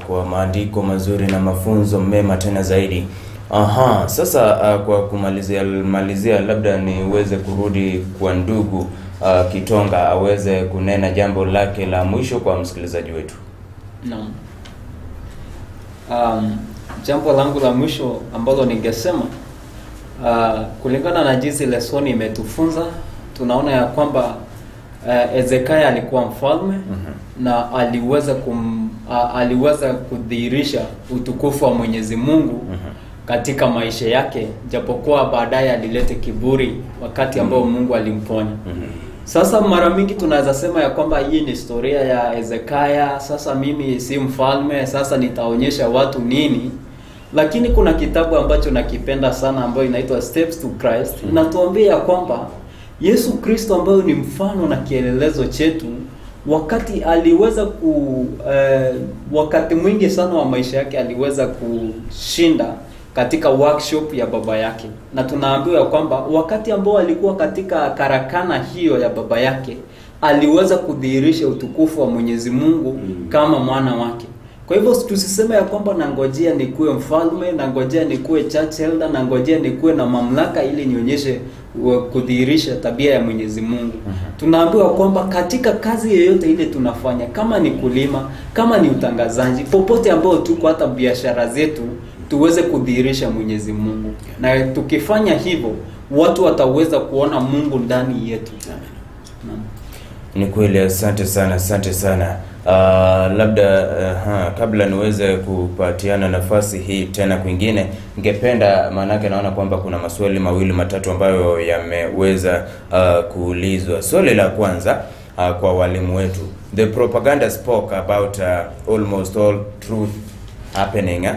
kwa maandiko mazuri na mafunzo mema tena zaidi. Aha, sasa kwa kumalizia labda niweze kurudi kwa ndugu Kitonga aweze kunena jambo lake la mwisho kwa msikilizaji wetu. Naam. Jambo langu la mwisho ambalo ningesema, kulingana na jinsi lesoni imetufunza, tunaona ya kwamba Hezekia alikuwa mfalme na aliweza kudhihirisha utukufu wa Mwenyezi Mungu katika maisha yake, japokuwa baadaye alilete kiburi wakati ambao Mungu alimponya. Sasa mara mingi tunaweza sema ya kwamba hii ni historia ya Hezekia, sasa mimi si mfalme, sasa nitaonyesha watu nini. Lakini kuna kitabu ambacho nakipenda sana ambayo inaitwa Steps to Christ. Inatuambia kwamba Yesu Kristo ambayo ni mfano na kielelezo chetu, wakati aliweza wakati mwingi sana wa maisha yake aliweza kushinda katika workshop ya baba yake. Na tunaambiwa kwamba wakati ambao alikuwa katika karakana hiyo ya baba yake, aliweza kudhihirisha utukufu wa Mwenyezi Mungu kama mwana wake. Kwa hivyo tusiseme ya kwamba nangojea nikuwe mfalme, nangojea nikuwe church elder, nangojea nikuwe na mamlaka ili nionyeshe kudhihirisha tabia ya Mwenyezi Mungu. Tunaambiwa kwamba katika kazi yoyote ile tunafanya, kama ni kulima, kama ni utangazaji, popote ambao tuko, hata biashara zetu, tuweze kudhihirisha Mwenyezi Mungu. Na tukifanya hivyo, watu wataweza kuona Mungu ndani yetu. Amen. Ni kweli, asante sana, asante sana. Labda kabla niweze kupatiana nafasi hii tena kwingine, ningependa, maanake naona kwamba kuna maswali mawili matatu ambayo yameweza kuulizwa. Swali la kwanza kwa walimu wetu. The propaganda spoke about almost all truth happening.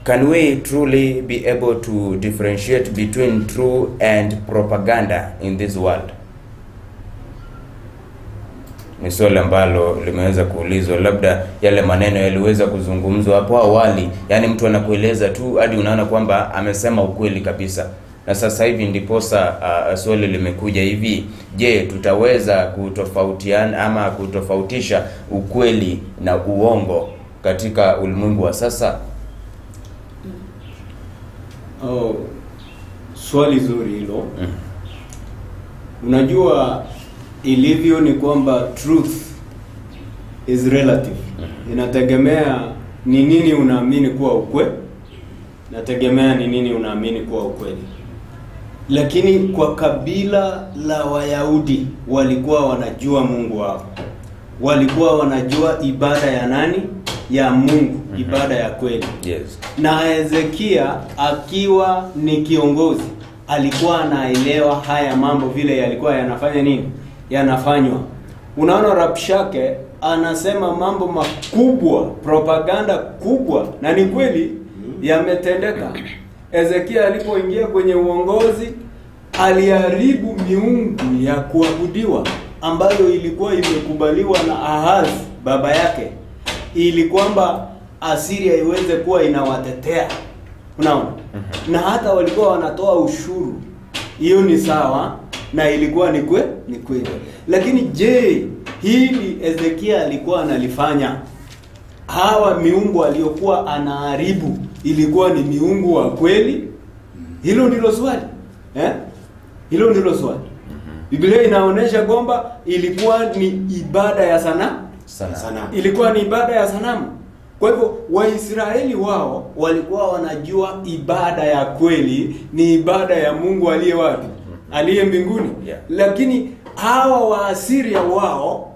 Can we truly be able to differentiate between true and propaganda in this world? Ni swali ambalo limeweza kuulizwa. Labda yale maneno yaliweza kuzungumzwa hapo awali, yani mtu anakueleza tu hadi unaona kwamba amesema ukweli kabisa. Na sasa hivi ndiposa swali limekuja hivi, je, tutaweza kutofautiana ama kutofautisha ukweli na uongo katika ulimwengu wa sasa? Oh, swali zuri hilo. Unajua ilivyo ni kwamba truth is relative. Inategemea ni nini unaamini kuwa ukweli, inategemea ni nini unaamini kuwa ukweli. Lakini kwa kabila la Wayahudi walikuwa wanajua Mungu wao, walikuwa wanajua ibada ya nani? Ya Mungu, ibada ya kweli. Yes. Na Hezekia akiwa ni kiongozi alikuwa anaelewa haya mambo vile yalikuwa yanafanya nini? Yanafanywa. Unaona Rabshake anasema mambo makubwa, propaganda kubwa, na ni kweli yametendeka. Hezekia alipoingia kwenye uongozi aliharibu miungu ya kuabudiwa ambayo ilikuwa imekubaliwa na Ahaz baba yake, ili kwamba Asiria iweze kuwa inawatetea. Unaona? Na hata walikuwa wanatoa ushuru. Hiyo ni sawa na ilikuwa ni kweli. Lakini je, hili Hezekia alikuwa analifanya? Hawa miungu aliyokuwa anaharibu ilikuwa ni miungu wa kweli? Hilo ndilo swali. Hilo ndilo swali. Biblia inaonyesha kwamba ilikuwa ni ibada ya sanamu. Ilikuwa ni ibada ya sanamu. Kwa hivyo Waisraeli wao walikuwa wanajua ibada ya kweli ni ibada ya Mungu aliye wapi? Aliye mbinguni. Yeah. Lakini hawa Waasiria wao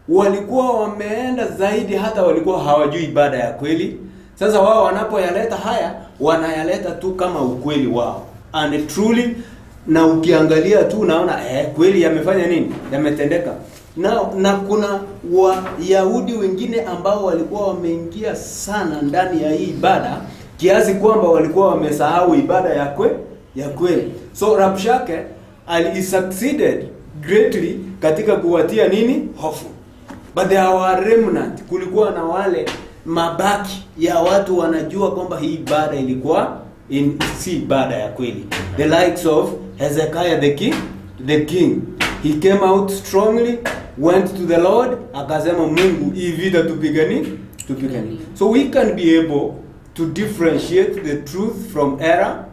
walikuwa wameenda zaidi, hata walikuwa hawajui ibada ya kweli. Sasa wao wanapoyaleta haya, wanayaleta tu kama ukweli wao. And truly, na ukiangalia tu unaona kweli yamefanya nini? Yametendeka. Na kuna Wayahudi wengine ambao walikuwa wameingia sana ndani ya hii ibada kiasi kwamba walikuwa wamesahau ibada ya kweli. So Rabshake ali succeeded greatly katika kuwatia nini? Hofu. But there were remnant. Kulikuwa na wale mabaki ya watu wanajua kwamba hii ibada ilikuwa si ibada ya kweli. The likes of Hezekiah the king. He came out strongly, went to the Lord, akasema Mungu, hii vita tupigani, tupigani. So we can be able to differentiate the truth from error,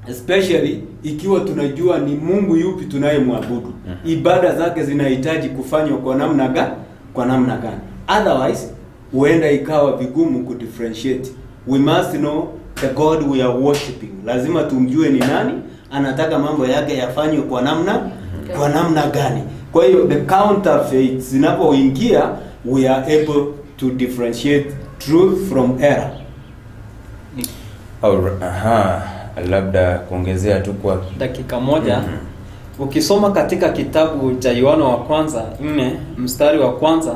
especially ikiwa tunajua ni Mungu yupi tunayemwabudu. Ibada zake zinahitaji kufanywa kwa namna gani? Kwa namna gani? Otherwise, huenda ikawa vigumu kudifferentiate. We must know the God we are worshiping. Lazima tumjue ni nani, anataka mambo yake yafanywe kwa namna gani. Kwa hiyo the counterfeits zinapoingia, we are able to differentiate truth from error. Aha, labda kuongezea tu kwa dakika moja. Ukisoma katika kitabu cha Yohana wa kwanza 4 mstari wa kwanza,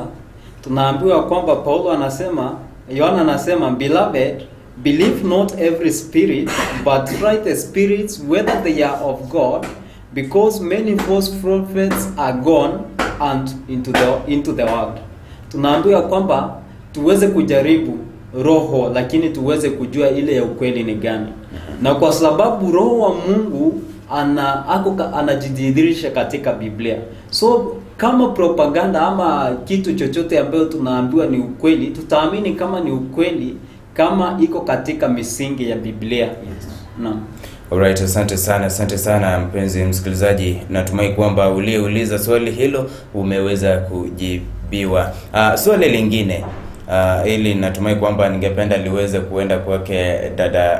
tunaambiwa kwamba Paulo anasema, Yohana anasema, beloved, believe not every spirit, but try the spirits whether they are of God, because many false prophets are gone and into the world. Tunaambiwa kwamba tuweze kujaribu roho, lakini tuweze kujua ile ya ukweli ni gani. Na kwa sababu roho wa Mungu anajidhihirisha katika Biblia. So kama propaganda ama kitu chochote ambayo tunaambiwa ni ukweli, tutaamini kama ni ukweli kama iko katika misingi ya Biblia. Yes. Naam. Alright, asante sana, asante sana mpenzi msikilizaji. Natumai kwamba uliyeuliza swali hilo umeweza kujibiwa. Swali lingine ili natumai kwamba ningependa liweze kuenda kwake dada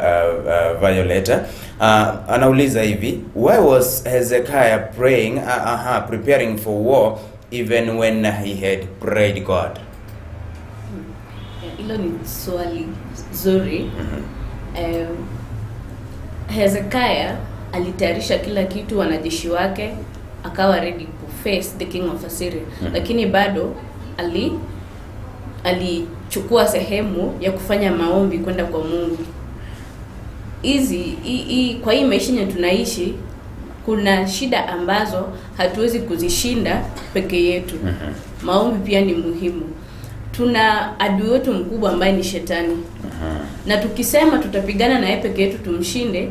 Violeta. Anauliza hivi, why was Hezekiah praying, preparing for war even when he had prayed God? Hilo ni swali zuri. Hezekiah alitayarisha kila kitu, wanajeshi wake, akawa ready to face the king of Assyria. Lakini bado alichukua sehemu ya kufanya maombi kwenda kwa Mungu. Kwa hii maisha yenye tunaishi, kuna shida ambazo hatuwezi kuzishinda peke yetu. Maombi pia ni muhimu. Tuna adui wetu mkubwa ambaye ni shetani. Na tukisema tutapigana na yeye peke yetu tumshinde,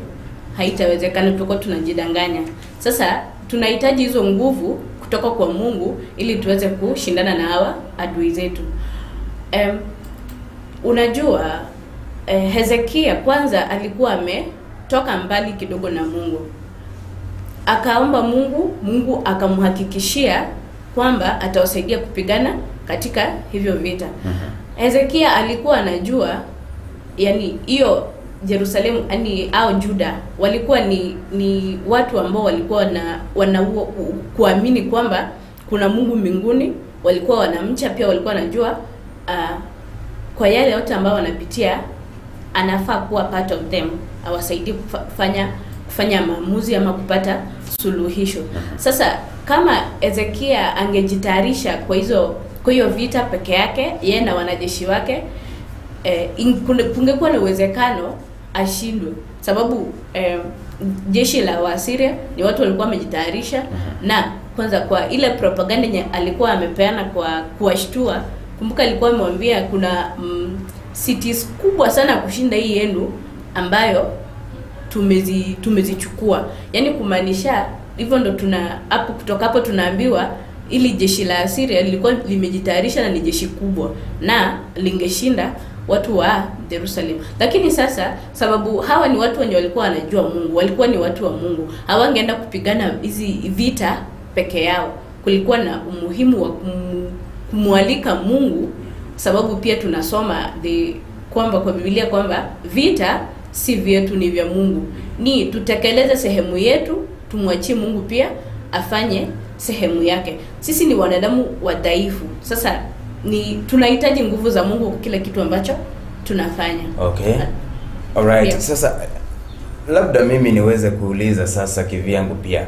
haitawezekana, tutakuwa tunajidanganya. Sasa tunahitaji hizo nguvu kutoka kwa Mungu ili tuweze kushindana na hawa adui zetu. Unajua Hezekia kwanza alikuwa ametoka mbali kidogo na Mungu. Akaomba Mungu, Mungu akamhakikishia kwamba atawasaidia kupigana katika hivyo vita. Hezekia alikuwa anajua, yani hiyo Jerusalemu yani au Juda walikuwa ni watu ambao walikuwa na kuamini kwamba kuna Mungu mbinguni, walikuwa wanamcha, pia walikuwa wanajua kwa yale yote ambao wanapitia anafaa kuwa part of them, awasaidie kufanya maamuzi ama kupata suluhisho. Sasa kama Hezekia angejitayarisha kwa hiyo vita peke yake, yeye na wanajeshi wake, kungekuwa na uwezekano ashindwe, sababu jeshi la Waasiria ni watu walikuwa wamejitayarisha. Na kwanza kwa ile propaganda yenye alikuwa amepeana kwa kuwashtua, kumbuka alikuwa amemwambia kuna cities kubwa sana kushinda hii yenu ambayo tumezichukua. Yani kumaanisha hivyo ndo tuna hapo, kutoka hapo tunaambiwa ili jeshi la Asiria lilikuwa limejitayarisha na ni jeshi kubwa na lingeshinda watu wa Jerusalem. Lakini sasa sababu hawa ni watu wenye walikuwa wanajua Mungu, walikuwa ni watu wa Mungu, hawangeenda kupigana hizi vita peke yao. Kulikuwa na umuhimu wa kumwalika Mungu, sababu pia tunasoma kwamba kwa Biblia kwamba vita si vyetu, ni vya Mungu. Ni tutekeleze sehemu yetu, tumwachie Mungu pia afanye sehemu yake. Sisi ni wanadamu wadhaifu. Sasa ni tunahitaji nguvu za Mungu kwa kila kitu ambacho tunafanya. Okay. Alright. Yeah. Sasa labda mimi niweze kuuliza sasa kivyangu pia.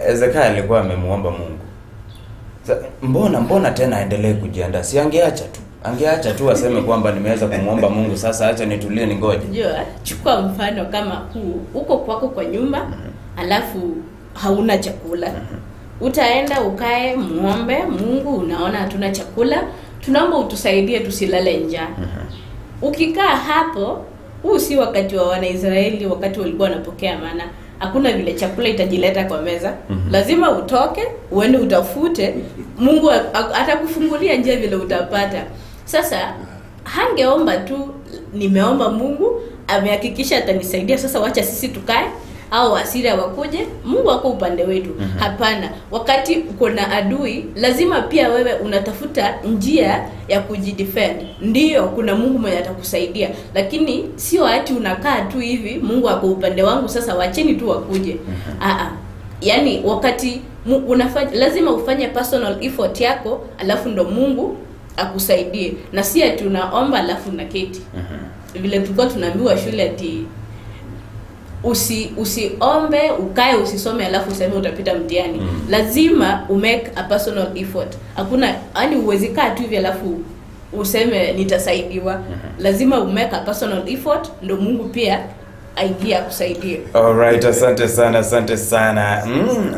Hezekia alikuwa amemuomba Mungu. Sasa, mbona tena aendelee kujiandaa? Si angeacha tu. Angeacha tu aseme kwamba nimeweza kumuomba Mungu, sasa acha nitulie ningoje. Jua, chukua mfano kama huu, uko kwako kwa nyumba, alafu hauna chakula. Utaenda ukae muombe Mungu, unaona hatuna chakula, tunaomba utusaidie tusilale njaa. Ukikaa hapo, huu si wakati wa Wanaisraeli wakati walikuwa wanapokea mana. hakuna vile chakula itajileta kwa meza. Lazima utoke uende utafute, Mungu atakufungulia njia vile utapata. Sasa hangeomba tu, nimeomba Mungu amehakikisha atanisaidia, sasa wacha sisi tukae au Wasiria wakuje, Mungu ako upande wetu. Hapana, wakati uko na adui lazima pia wewe unatafuta njia ya kujidefend. Ndiyo kuna Mungu mwenye atakusaidia, lakini sio ati unakaa tu hivi, Mungu ako upande wangu sasa wacheni tu wakuje. Yaani wakati unafanya lazima ufanye personal effort yako, alafu ndo Mungu akusaidie, na si ati unaomba alafu unaketi. Vile tulikuwa tunaambiwa shule ati usiombe ukae usisome alafu useme utapita mtihani. Lazima umake a personal effort. Hakuna, yani uwezi kaa tu hivi alafu useme nitasaidiwa. Lazima umake a personal effort ndo Mungu pia aingie akusaidie. Alright, asante sana, asante sana.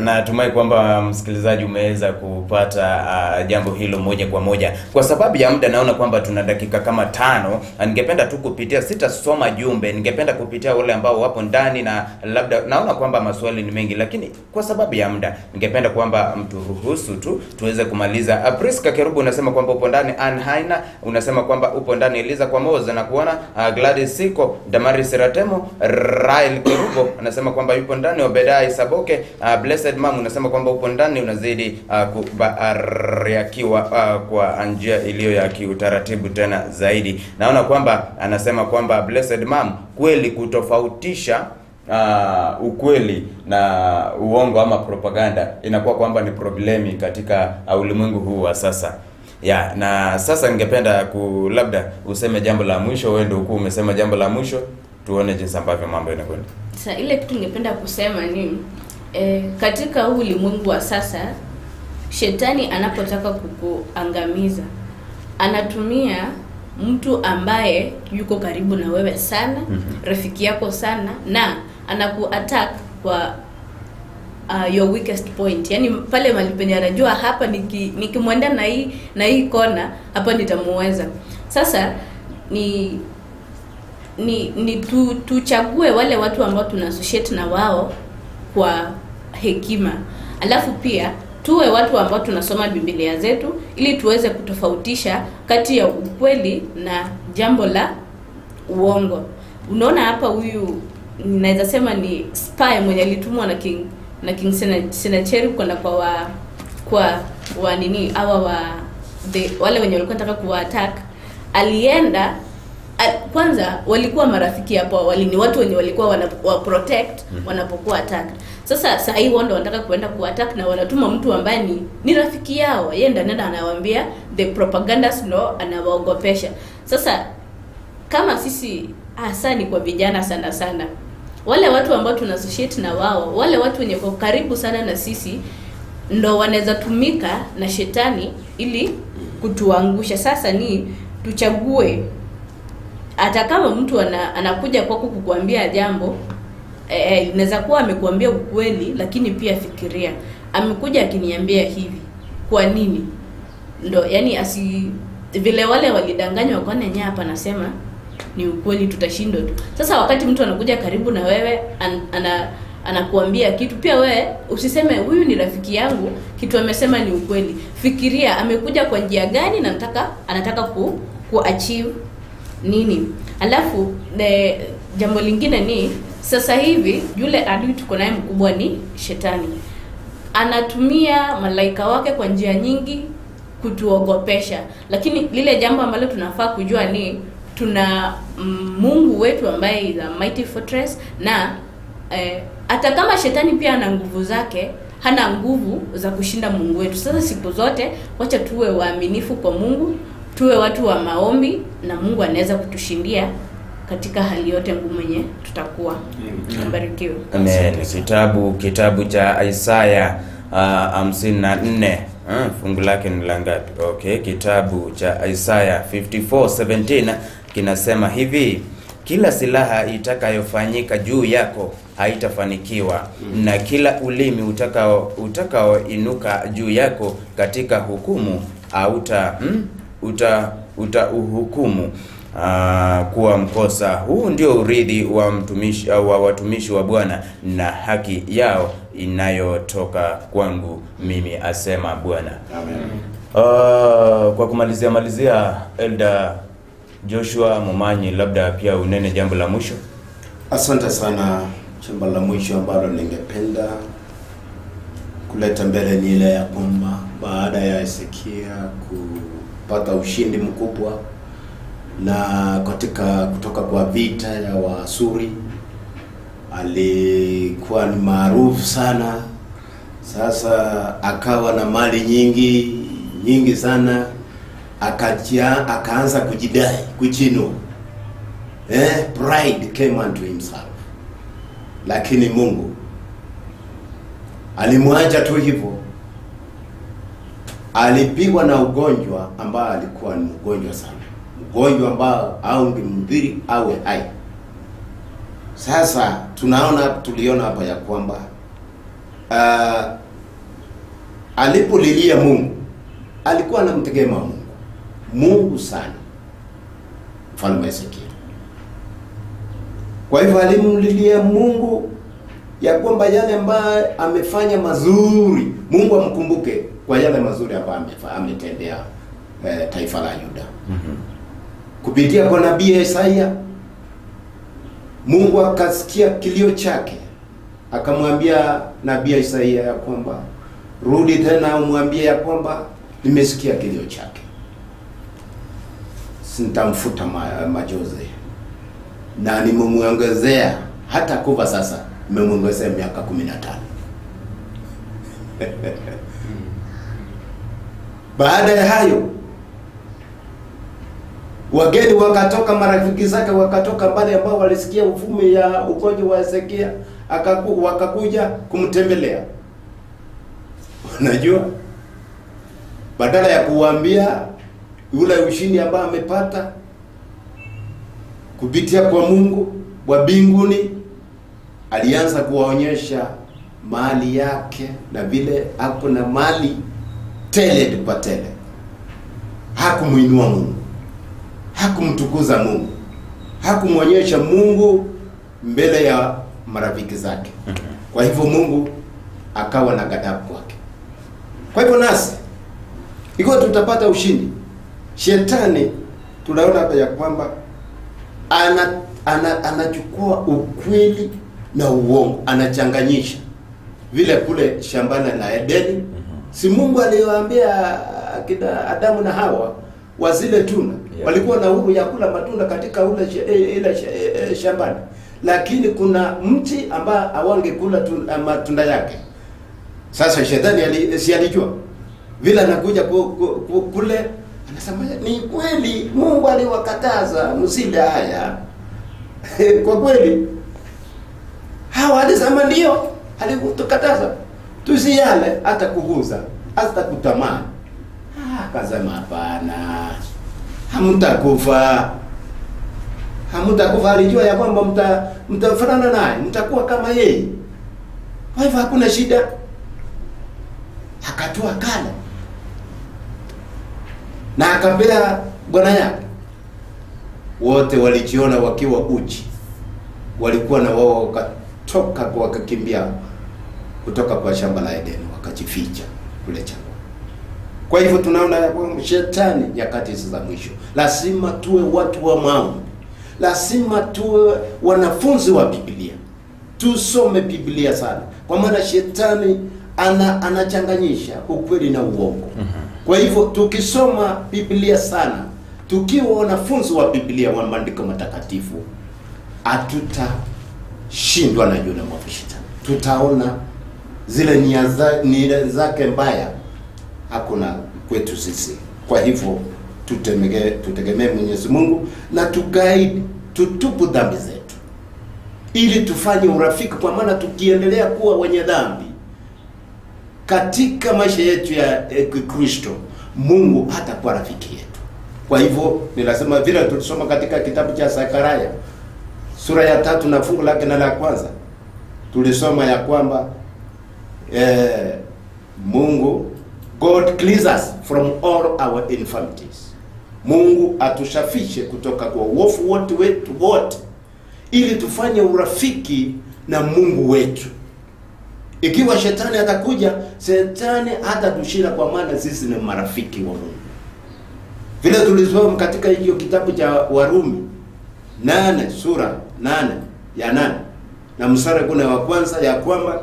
Natumai kwamba msikilizaji umeweza kupata jambo hilo moja kwa moja. Kwa sababu ya muda naona kwamba tuna dakika kama 5. Ningependa tu kupitia, sitasoma jumbe, ningependa kupitia wale ambao wapo ndani, na labda naona kwamba maswali ni mengi, lakini kwa sababu ya muda ningependa kwamba mturuhusu tu tuweze kumaliza. Priska Kerubu unasema kwamba upo ndani, Ann Haina unasema kwamba upo ndani, Eliza kwa Moza na kuona Gladys Siko, Damaris Ratemo, Rael Kerubo anasema kwamba yupo ndani, Obedai Saboke, Blessed Mom unasema kwamba upo ndani, unazidi kubarikiwa kwa njia iliyo ya kiutaratibu tena zaidi. Naona kwamba anasema kwamba Blessed Mom, kweli kutofautisha ukweli na uongo ama propaganda inakuwa kwamba ni problemi katika ulimwengu huu wa sasa. Ya, na sasa ningependa labda useme jambo la mwisho, wewe ndio umesema jambo la mwisho, tuone jinsi ambavyo mambo yanakwenda. Sasa ile kitu ningependa kusema ni katika huu ulimwengu wa sasa, shetani anapotaka kukuangamiza anatumia mtu ambaye yuko karibu na wewe sana, rafiki yako sana, na anaku-attack kwa your weakest point. Yani pale mahali penye anajua hapa nikimwenda na hii kona hapa nitamuweza. Sasa ni tuchague wale watu ambao tuna associate na wao kwa hekima. Alafu pia tuwe watu ambao tunasoma Biblia zetu ili tuweze kutofautisha kati ya ukweli na jambo la uongo. Unaona hapa huyu naweza sema ni spy mwenye alitumwa na King Sennacherib kwenda kwa wa nini hawa wa wale wenye walikuwa wanataka kuwa attack. Alienda kwanza walikuwa marafiki hapo awali, ni watu wenye walikuwa wa protect wanapokuwa attack. Sasa saa hii wao wanataka kuenda ku attack na wanatuma mtu ambaye ni rafiki yao. Yeye ndiye anaenda anawaambia the propagandas, no, anawaogopesha. Sasa kama sisi hasa ni kwa vijana sana sana, wale watu ambao tuna associate na wao, wale watu wenye kwa karibu sana na sisi ndo wanaweza tumika na shetani ili kutuangusha. Sasa ni tuchague, hata kama mtu anakuja kwako kukuambia jambo, inaweza kuwa amekuambia ukweli, lakini pia fikiria, amekuja akiniambia hivi kwa nini? Ndo yani vile wale walidanganywa kwa nini hapa nasema ni ukweli, tutashindwa tu. Sasa wakati mtu anakuja karibu na wewe anakuambia kitu, pia wewe usiseme huyu ni rafiki yangu, kitu amesema ni ukweli. Fikiria amekuja kwa njia gani na anataka ku achieve nini. Alafu jambo lingine ni sasa hivi yule adui tuko naye mkubwa ni shetani. Anatumia malaika wake kwa njia nyingi kutuogopesha. Lakini lile jambo ambalo tunafaa kujua ni tuna Mungu wetu ambaye is a mighty fortress, na hata kama shetani pia ana nguvu zake, hana nguvu za kushinda Mungu wetu. Sasa siku zote wacha tuwe waaminifu kwa Mungu, tuwe watu wa maombi, na Mungu anaweza kutushindia katika hali yote ngumu yenye tutakuwa. Mbarikiwe. Amen. Kitabu cha Isaya 54 fungu lake ni la ngapi? Okay, kitabu cha Isaya 54:17 kinasema hivi: kila silaha itakayofanyika juu yako haitafanikiwa, na kila ulimi utakaoinuka juu yako katika hukumu utauhukumu. kuwa mkosa. Huu ndio urithi wa mtumishi wa watumishi wa Bwana na haki yao inayotoka kwangu mimi, asema Bwana. Amen. Kwa kumalizia Elder Joshua Momanyi, labda pia unene jambo la mwisho. Asante sana. Jambo la mwisho ambalo ningependa kuleta mbele ni ile ya kwamba baada ya Hezekia kupata ushindi mkubwa na katika kutoka kwa vita ya Waasuri, alikuwa ni maarufu sana. Sasa akawa na mali nyingi nyingi sana, akaanza kujidai, kujinua. Pride came unto himself. Lakini Mungu alimwacha tu hivyo. Alipigwa na ugonjwa ambao alikuwa ni mgonjwa sana, mgonjwa ambao haungemdhiri awe hai. Sasa tuliona hapa ya kwamba alipolilia Mungu, alikuwa anamtegemea Mungu sana, Mfalme Hezekia. Kwa hivyo alimlilia Mungu ya kwamba yale ambayo amefanya mazuri, Mungu amkumbuke kwa yale mazuri ambayo ametendea taifa la Yuda. Kupitia kwa nabii Isaya, Mungu akasikia kilio chake, akamwambia nabii Isaya ya kwamba rudi tena umwambie ya kwamba nimesikia kilio chake, sintamfuta machozi na nimemuongezea hata kufa sasa, nimemuongezea miaka 15. Baada ya hayo wageni wakatoka, marafiki zake wakatoka mbali ambao walisikia uvumi ya ugonjwa wa Hezekia, wakakuja kumtembelea. Unajua, badala ya kuambia yule ushindi ambao amepata kupitia kwa Mungu wa mbinguni, alianza kuwaonyesha mali yake na vile ako na mali tele kwa tele. Hakumuinua Mungu, hakumtukuza Mungu, hakumuonyesha Mungu mbele ya marafiki zake. Kwa hivyo Mungu akawa na ghadhabu kwake. Kwa hivyo nasi ikiwa tutapata ushindi, shetani tunaona hapa ya kwamba anachukua ukweli na uongo, anachanganyisha. Vile kule shambani la Edeni, si Mungu aliwaambia kina Adamu na Hawa wazile tunda? Walikuwa na uhuru ya kula matunda katika ile shambani, lakini kuna mti ambao hawangekula matunda yake. Sasa shetani si alijua vile anakuja kule, anasema ni kweli Mungu aliwakataza msile haya. Kwa kweli Hawa alisema ndio, alitukataza tusiale hata kuguza, hata kutamani. Akasema hapana, hamtakufa. Hamtakufa. Alijua ya kwamba mtafanana naye, mtakuwa kama yeye. Kwa hivyo hakuna shida. Akatoa kala na akapea bwana yake. Wote walijiona wakiwa uchi. Walikuwa na wao wakatoka wakakimbia kutoka kwa shamba la Edeni, wakajificha kule jangwani. Kwa hivyo tunaona ya kwamba shetani nyakati hizi za mwisho, lazima tuwe watu wa maombi, lazima tuwe wanafunzi wa Biblia, tusome Biblia sana, kwa maana shetani anachanganyisha ukweli na uongo. Kwa hivyo tukisoma Biblia sana, tukiwa wanafunzi wa Biblia wa maandiko matakatifu, hatutashindwa na yule mwovu shetani. Tutaona zile nia zake mbaya hakuna kwetu sisi. Kwa hivyo tutegemee Mwenyezi Mungu na tugaidi, tutubu dhambi zetu ili tufanye urafiki, kwa maana tukiendelea kuwa wenye dhambi katika maisha yetu ya Kristo, Mungu hatakuwa rafiki yetu. Kwa hivyo ninasema vile tulisoma katika kitabu cha Zakaria sura ya 3 na fungu lake na la kwanza, tulisoma ya kwamba Mungu, God cleanses us from all our infirmities. Mungu atusafishe kutoka kwa uovu wote wetu wote, ili tufanye urafiki na Mungu wetu. Ikiwa shetani atakuja, shetani hatatushinda, kwa maana sisi ni marafiki wa Mungu. Vile tulisoma katika hiyo kitabu cha Warumi 8 sura 8 ya 8 na mstari kuna wa kwanza, ya kwamba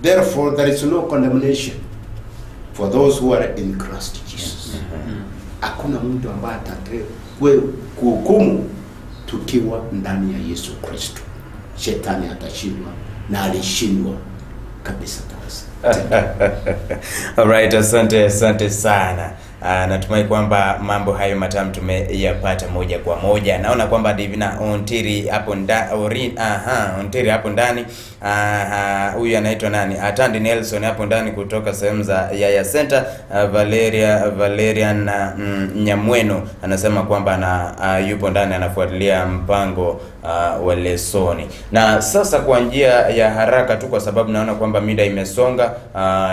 therefore there is no condemnation for those who are in Christ Jesus. Hakuna mtu ambaye atakaye kuhukumu tukiwa ndani ya Yesu Kristo. Shetani atashindwa, na alishindwa kabisa kabisa. Alright, asante, asante sana. Natumai kwamba mambo hayo matamu tumeyapata moja kwa moja. Naona kwamba Divina Ontiri hapo ndani, Ontiri hapo ndani. Huyu anaitwa nani? Atandi Nelson hapo ndani kutoka sehemu za Yaya Center. Valerian Nyamweno anasema kwamba na yupo ndani anafuatilia mpango wa lesoni. Na sasa kwa njia ya haraka tu, kwa sababu naona kwamba mida imesonga,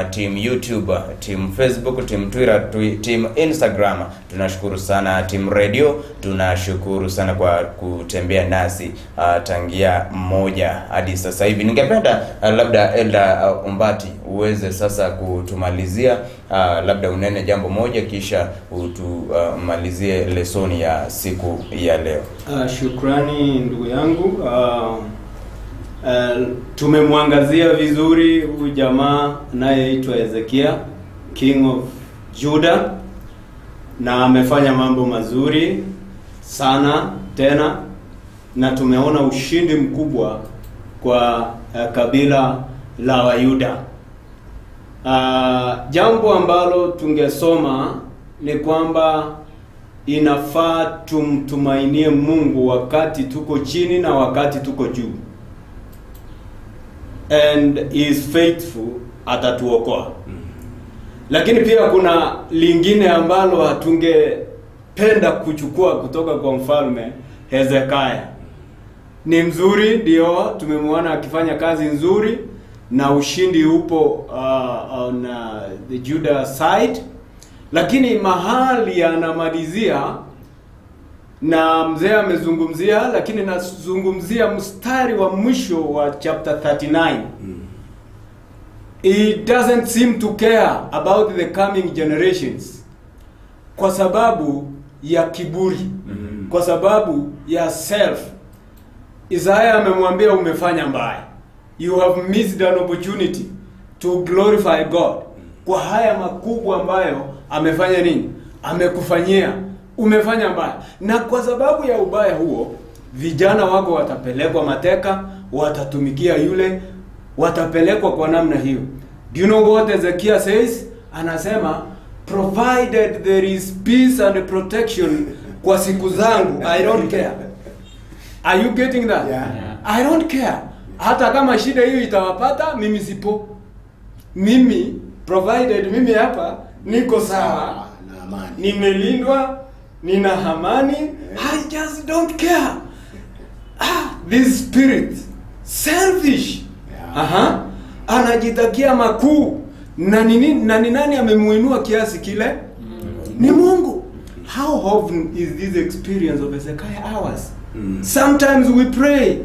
team YouTube, team Facebook, team Twitter, team Instagram, tunashukuru sana. Team Radio tunashukuru sana kwa kutembea nasi tangia moja hadi sasa hivi. Ningependa labda Elda Ombati uweze sasa kutumalizia, labda unene jambo moja kisha utumalizie lesoni ya siku ya leo. Shukrani ndugu yangu. Tumemwangazia vizuri huyu jamaa anayeitwa Hezekia, King of Judah, na amefanya mambo mazuri sana tena, na tumeona ushindi mkubwa kwa kabila la Wayuda. Jambo ambalo tungesoma ni kwamba inafaa tumtumainie Mungu wakati tuko chini na wakati tuko juu, and he is faithful, atatuokoa. Lakini pia kuna lingine ambalo hatungependa kuchukua kutoka kwa mfalme Hezekia. Ni mzuri, ndio tumemwona akifanya kazi nzuri na ushindi upo on the Judah side, lakini mahali anamalizia na mzee amezungumzia, lakini nazungumzia mstari wa mwisho wa chapter 39. He doesn't seem to care about the coming generations kwa sababu ya kiburi, kwa sababu ya self. Isaiah amemwambia umefanya mbaya, you have missed an opportunity to glorify God kwa haya makubwa ambayo amefanya nini, amekufanyia, umefanya mbaya. Na kwa sababu ya ubaya huo, vijana wako watapelekwa mateka, watatumikia yule, watapelekwa kwa namna hiyo. Do you know what Ezekiel says? Anasema, provided there is peace and protection kwa siku zangu, I don't care. Are you getting that? Yeah. I don't care. Hata kama shida hiyo itawapata, mimi sipo. Mimi, provided mimi hapa niko sawa, na amani, nimelindwa, nina amani, I just don't care. This spirit, selfish. Yeah. Anajitakia makuu. Na ni nani amemuinua kiasi kile? Ni Mungu. How often is this experience of Hezekiah ours? Sometimes we pray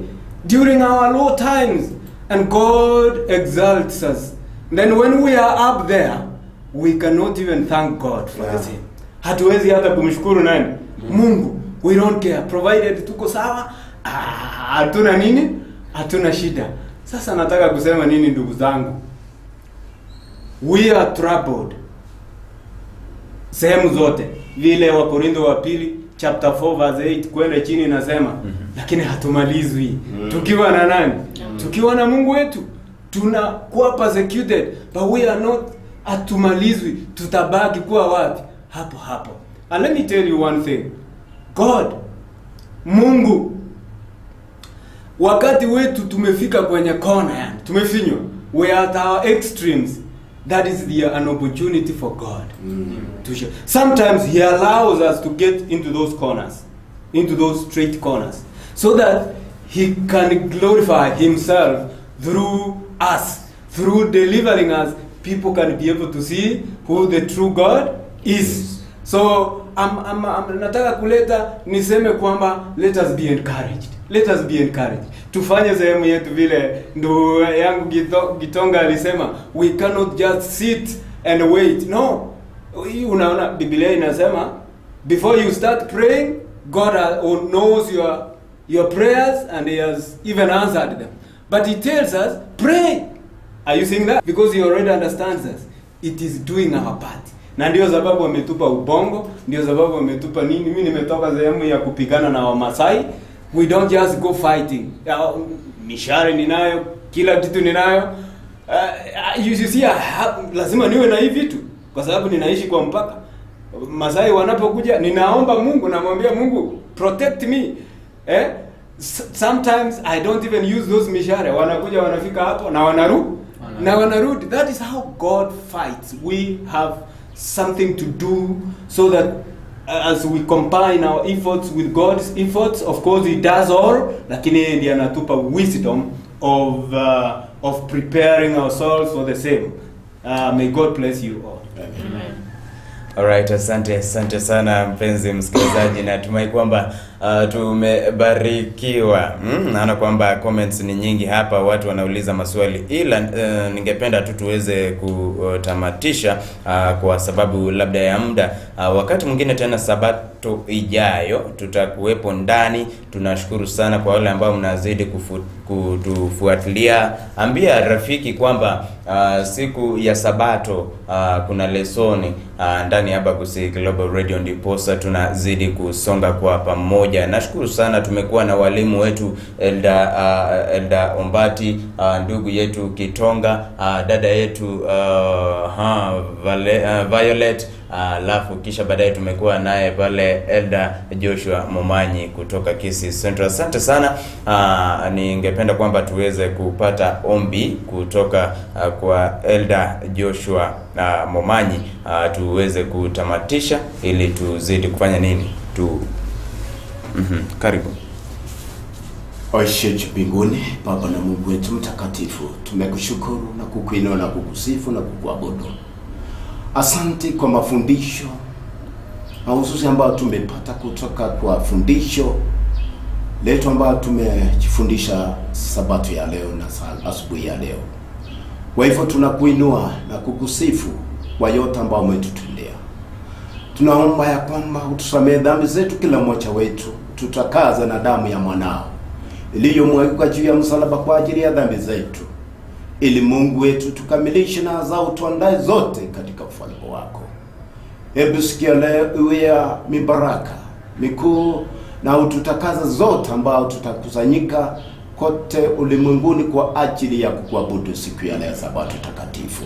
during our low times and God exalts us. Then when we are up there, we cannot even thank God for the same. Hatuwezi hata kumshukuru nani? Mungu. We don't care. Provided tuko sawa, hatuna nini? Hatuna shida. Sasa nataka kusema nini ndugu zangu? We are troubled. Sehemu zote. Vile wa Korintho wa pili chapter 4 verse 8 kwenda chini nasema, lakini hatumalizwi. Tukiwa na nani? Tukiwa na Mungu wetu tunakuwa persecuted, but we are not, hatumalizwi. Tutabaki kuwa wapi? Hapo hapo. And let me tell you one thing. God, Mungu, wakati wetu tumefika kwenye kona, yani tumefinywa, we are at our extremes. That is an opportunity for God to show. Sometimes he allows us to get into those corners, into those straight corners, so that he can glorify himself through us, through delivering us. People can be able to see who the true God is. So nataka kuleta niseme kwamba let us be encouraged. Let us be encouraged. Tufanye sehemu yetu vile ndugu yangu Gitonga alisema, we cannot just sit and wait. No. Unaona Biblia inasema before you start praying, God knows your prayers and he has even answered them. But he tells us, pray. Are you seeing that? Because he already understands us. It is doing our part. Na ndio sababu wametupa ubongo, ndio sababu wametupa nini. Mimi nimetoka sehemu ya kupigana na Wamasai. We don't just go fighting. Mishare ninayo, kila kitu ninayo. You see, lazima niwe na hivi vitu kwa sababu ninaishi kwa mpaka. Masai wanapokuja, ninaomba Mungu, namwambia Mungu, protect me. Sometimes I don't even use those mishare. Wanakuja wanafika hapo na wanarudi. That is how God fights. We have something to do so that as we combine our efforts with God's efforts, of course he does all, lakini yeye ndiye anatupa wisdom of preparing ourselves for the same. May God bless you all. Amen. Alright, asante sana mpenzi msikilizaji, natumai kwamba tumebarikiwa. Naona kwamba comments ni nyingi hapa, watu wanauliza maswali, ila ningependa tu tuweze kutamatisha kwa sababu labda ya muda. Wakati mwingine tena Sabato ijayo tutakuwepo ndani. Tunashukuru sana kwa wale ambao mnazidi kutufuatilia. Ambia rafiki kwamba siku ya Sabato kuna lesoni ndani ya Abagusii Global Radio, ndiposa tunazidi kusonga kwa pamoja. Nashukuru sana tumekuwa na walimu wetu Elda Ombati, ndugu yetu Kitonga, dada yetu Violet, alafu kisha baadaye tumekuwa naye pale Elda Joshua Momanyi kutoka Kisii Central. Asante sana. Ningependa kwamba tuweze kupata ombi kutoka kwa Elda Joshua Momanyi, tuweze kutamatisha ili tuzidi kufanya nini tu. Karibu. Oishe mbinguni, Baba na Mungu wetu mtakatifu, tumekushukuru na kukuinua na kukusifu na kukuabudu. Asante kwa mafundisho mahususi ambayo tumepata kutoka kwa fundisho letu ambayo tumejifundisha Sabato ya leo na asubuhi ya leo. Kwa hivyo tunakuinua na kukusifu kwa yote ambayo umetutendea. Tunaomba ya kwamba utusamehe dhambi zetu kila mmoja wetu, tutakaza na damu ya mwanao iliyomwagika juu ya msalaba kwa ajili ya dhambi zetu, ili Mungu wetu tukamilishe na azao tuandae zote katika ufalme wako. Hebu sikia leo iwe ya mibaraka mikuu na ututakaza zote ambao tutakusanyika kote ulimwenguni kwa ajili ya kukuabudu siku ya leo Sabato takatifu.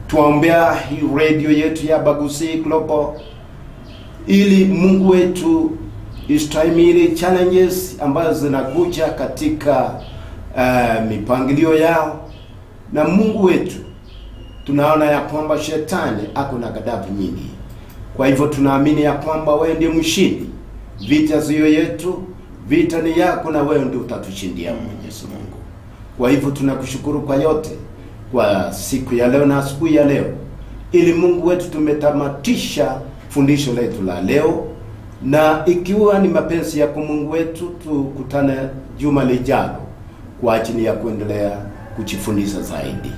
Tuombea hii radio yetu ya Abagusii Global ili Mungu wetu istahimili challenges ambazo zinakuja katika mipangilio yao. Na Mungu wetu, tunaona ya kwamba shetani ako na ghadhabu nyingi. Kwa hivyo tunaamini ya kwamba wewe ndiye mshindi. Vita sio yetu, vita ni yako na wewe ndiye utatushindia Mwenyezi Mungu. Kwa hivyo tunakushukuru kwa yote kwa siku ya leo na asubuhi ya leo, ili Mungu wetu tumetamatisha fundisho letu la leo, na ikiwa ni mapenzi yako Mungu wetu tukutane juma lijalo kwa ajili ya kuendelea kujifunza zaidi.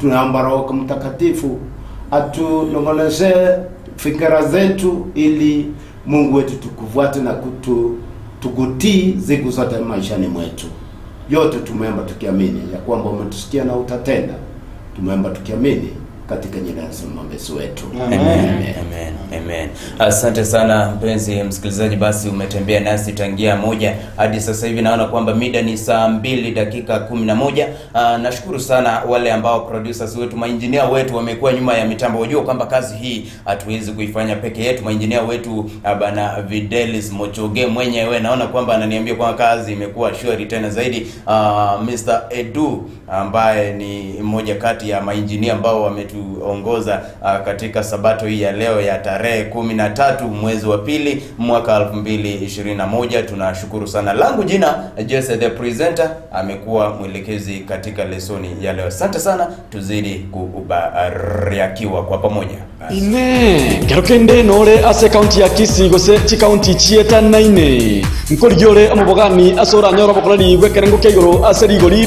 Tunaomba Roho Mtakatifu atunong'onezee fikra zetu ili Mungu wetu tukufuate na tukutii siku zote maishani mwetu. Yote tumeomba tukiamini ya kwamba umetusikia na utatenda. Tumeomba tukiamini katika jina la Yesu mwombezi wetu. Amen. Amen. Amen. Asante sana mpenzi msikilizaji, basi umetembea nasi tangia 1 hadi sasa hivi. Naona kwamba mida ni saa 2:11. Nashukuru sana wale ambao producers wetu, maengineer wetu wamekuwa nyuma ya mitambo. Unajua kwamba kazi hii hatuwezi kuifanya peke yetu. Maengineer wetu bana Videlis Mochoge mwenyewe naona kwamba ananiambia kwamba kazi imekuwa shwari tena zaidi. Mr. Edu ambaye ni mmoja kati ya maengineer ambao wametuongoza katika Sabato hii ya leo ya tarehe 13 mwezi wa pili mwaka 2021. Tunashukuru sana. Langu jina Jesse the presenter, amekuwa mwelekezi katika lesoni ya leo. Asante sana, tuzidi kubarikiwa kwa pamoja. Ine kerokende nore ase county ya Kisii gose chi county chieta 9 nkorigiore omobogani ase oranyora obokoreri bw'ekerengo kia igoro ase rigori.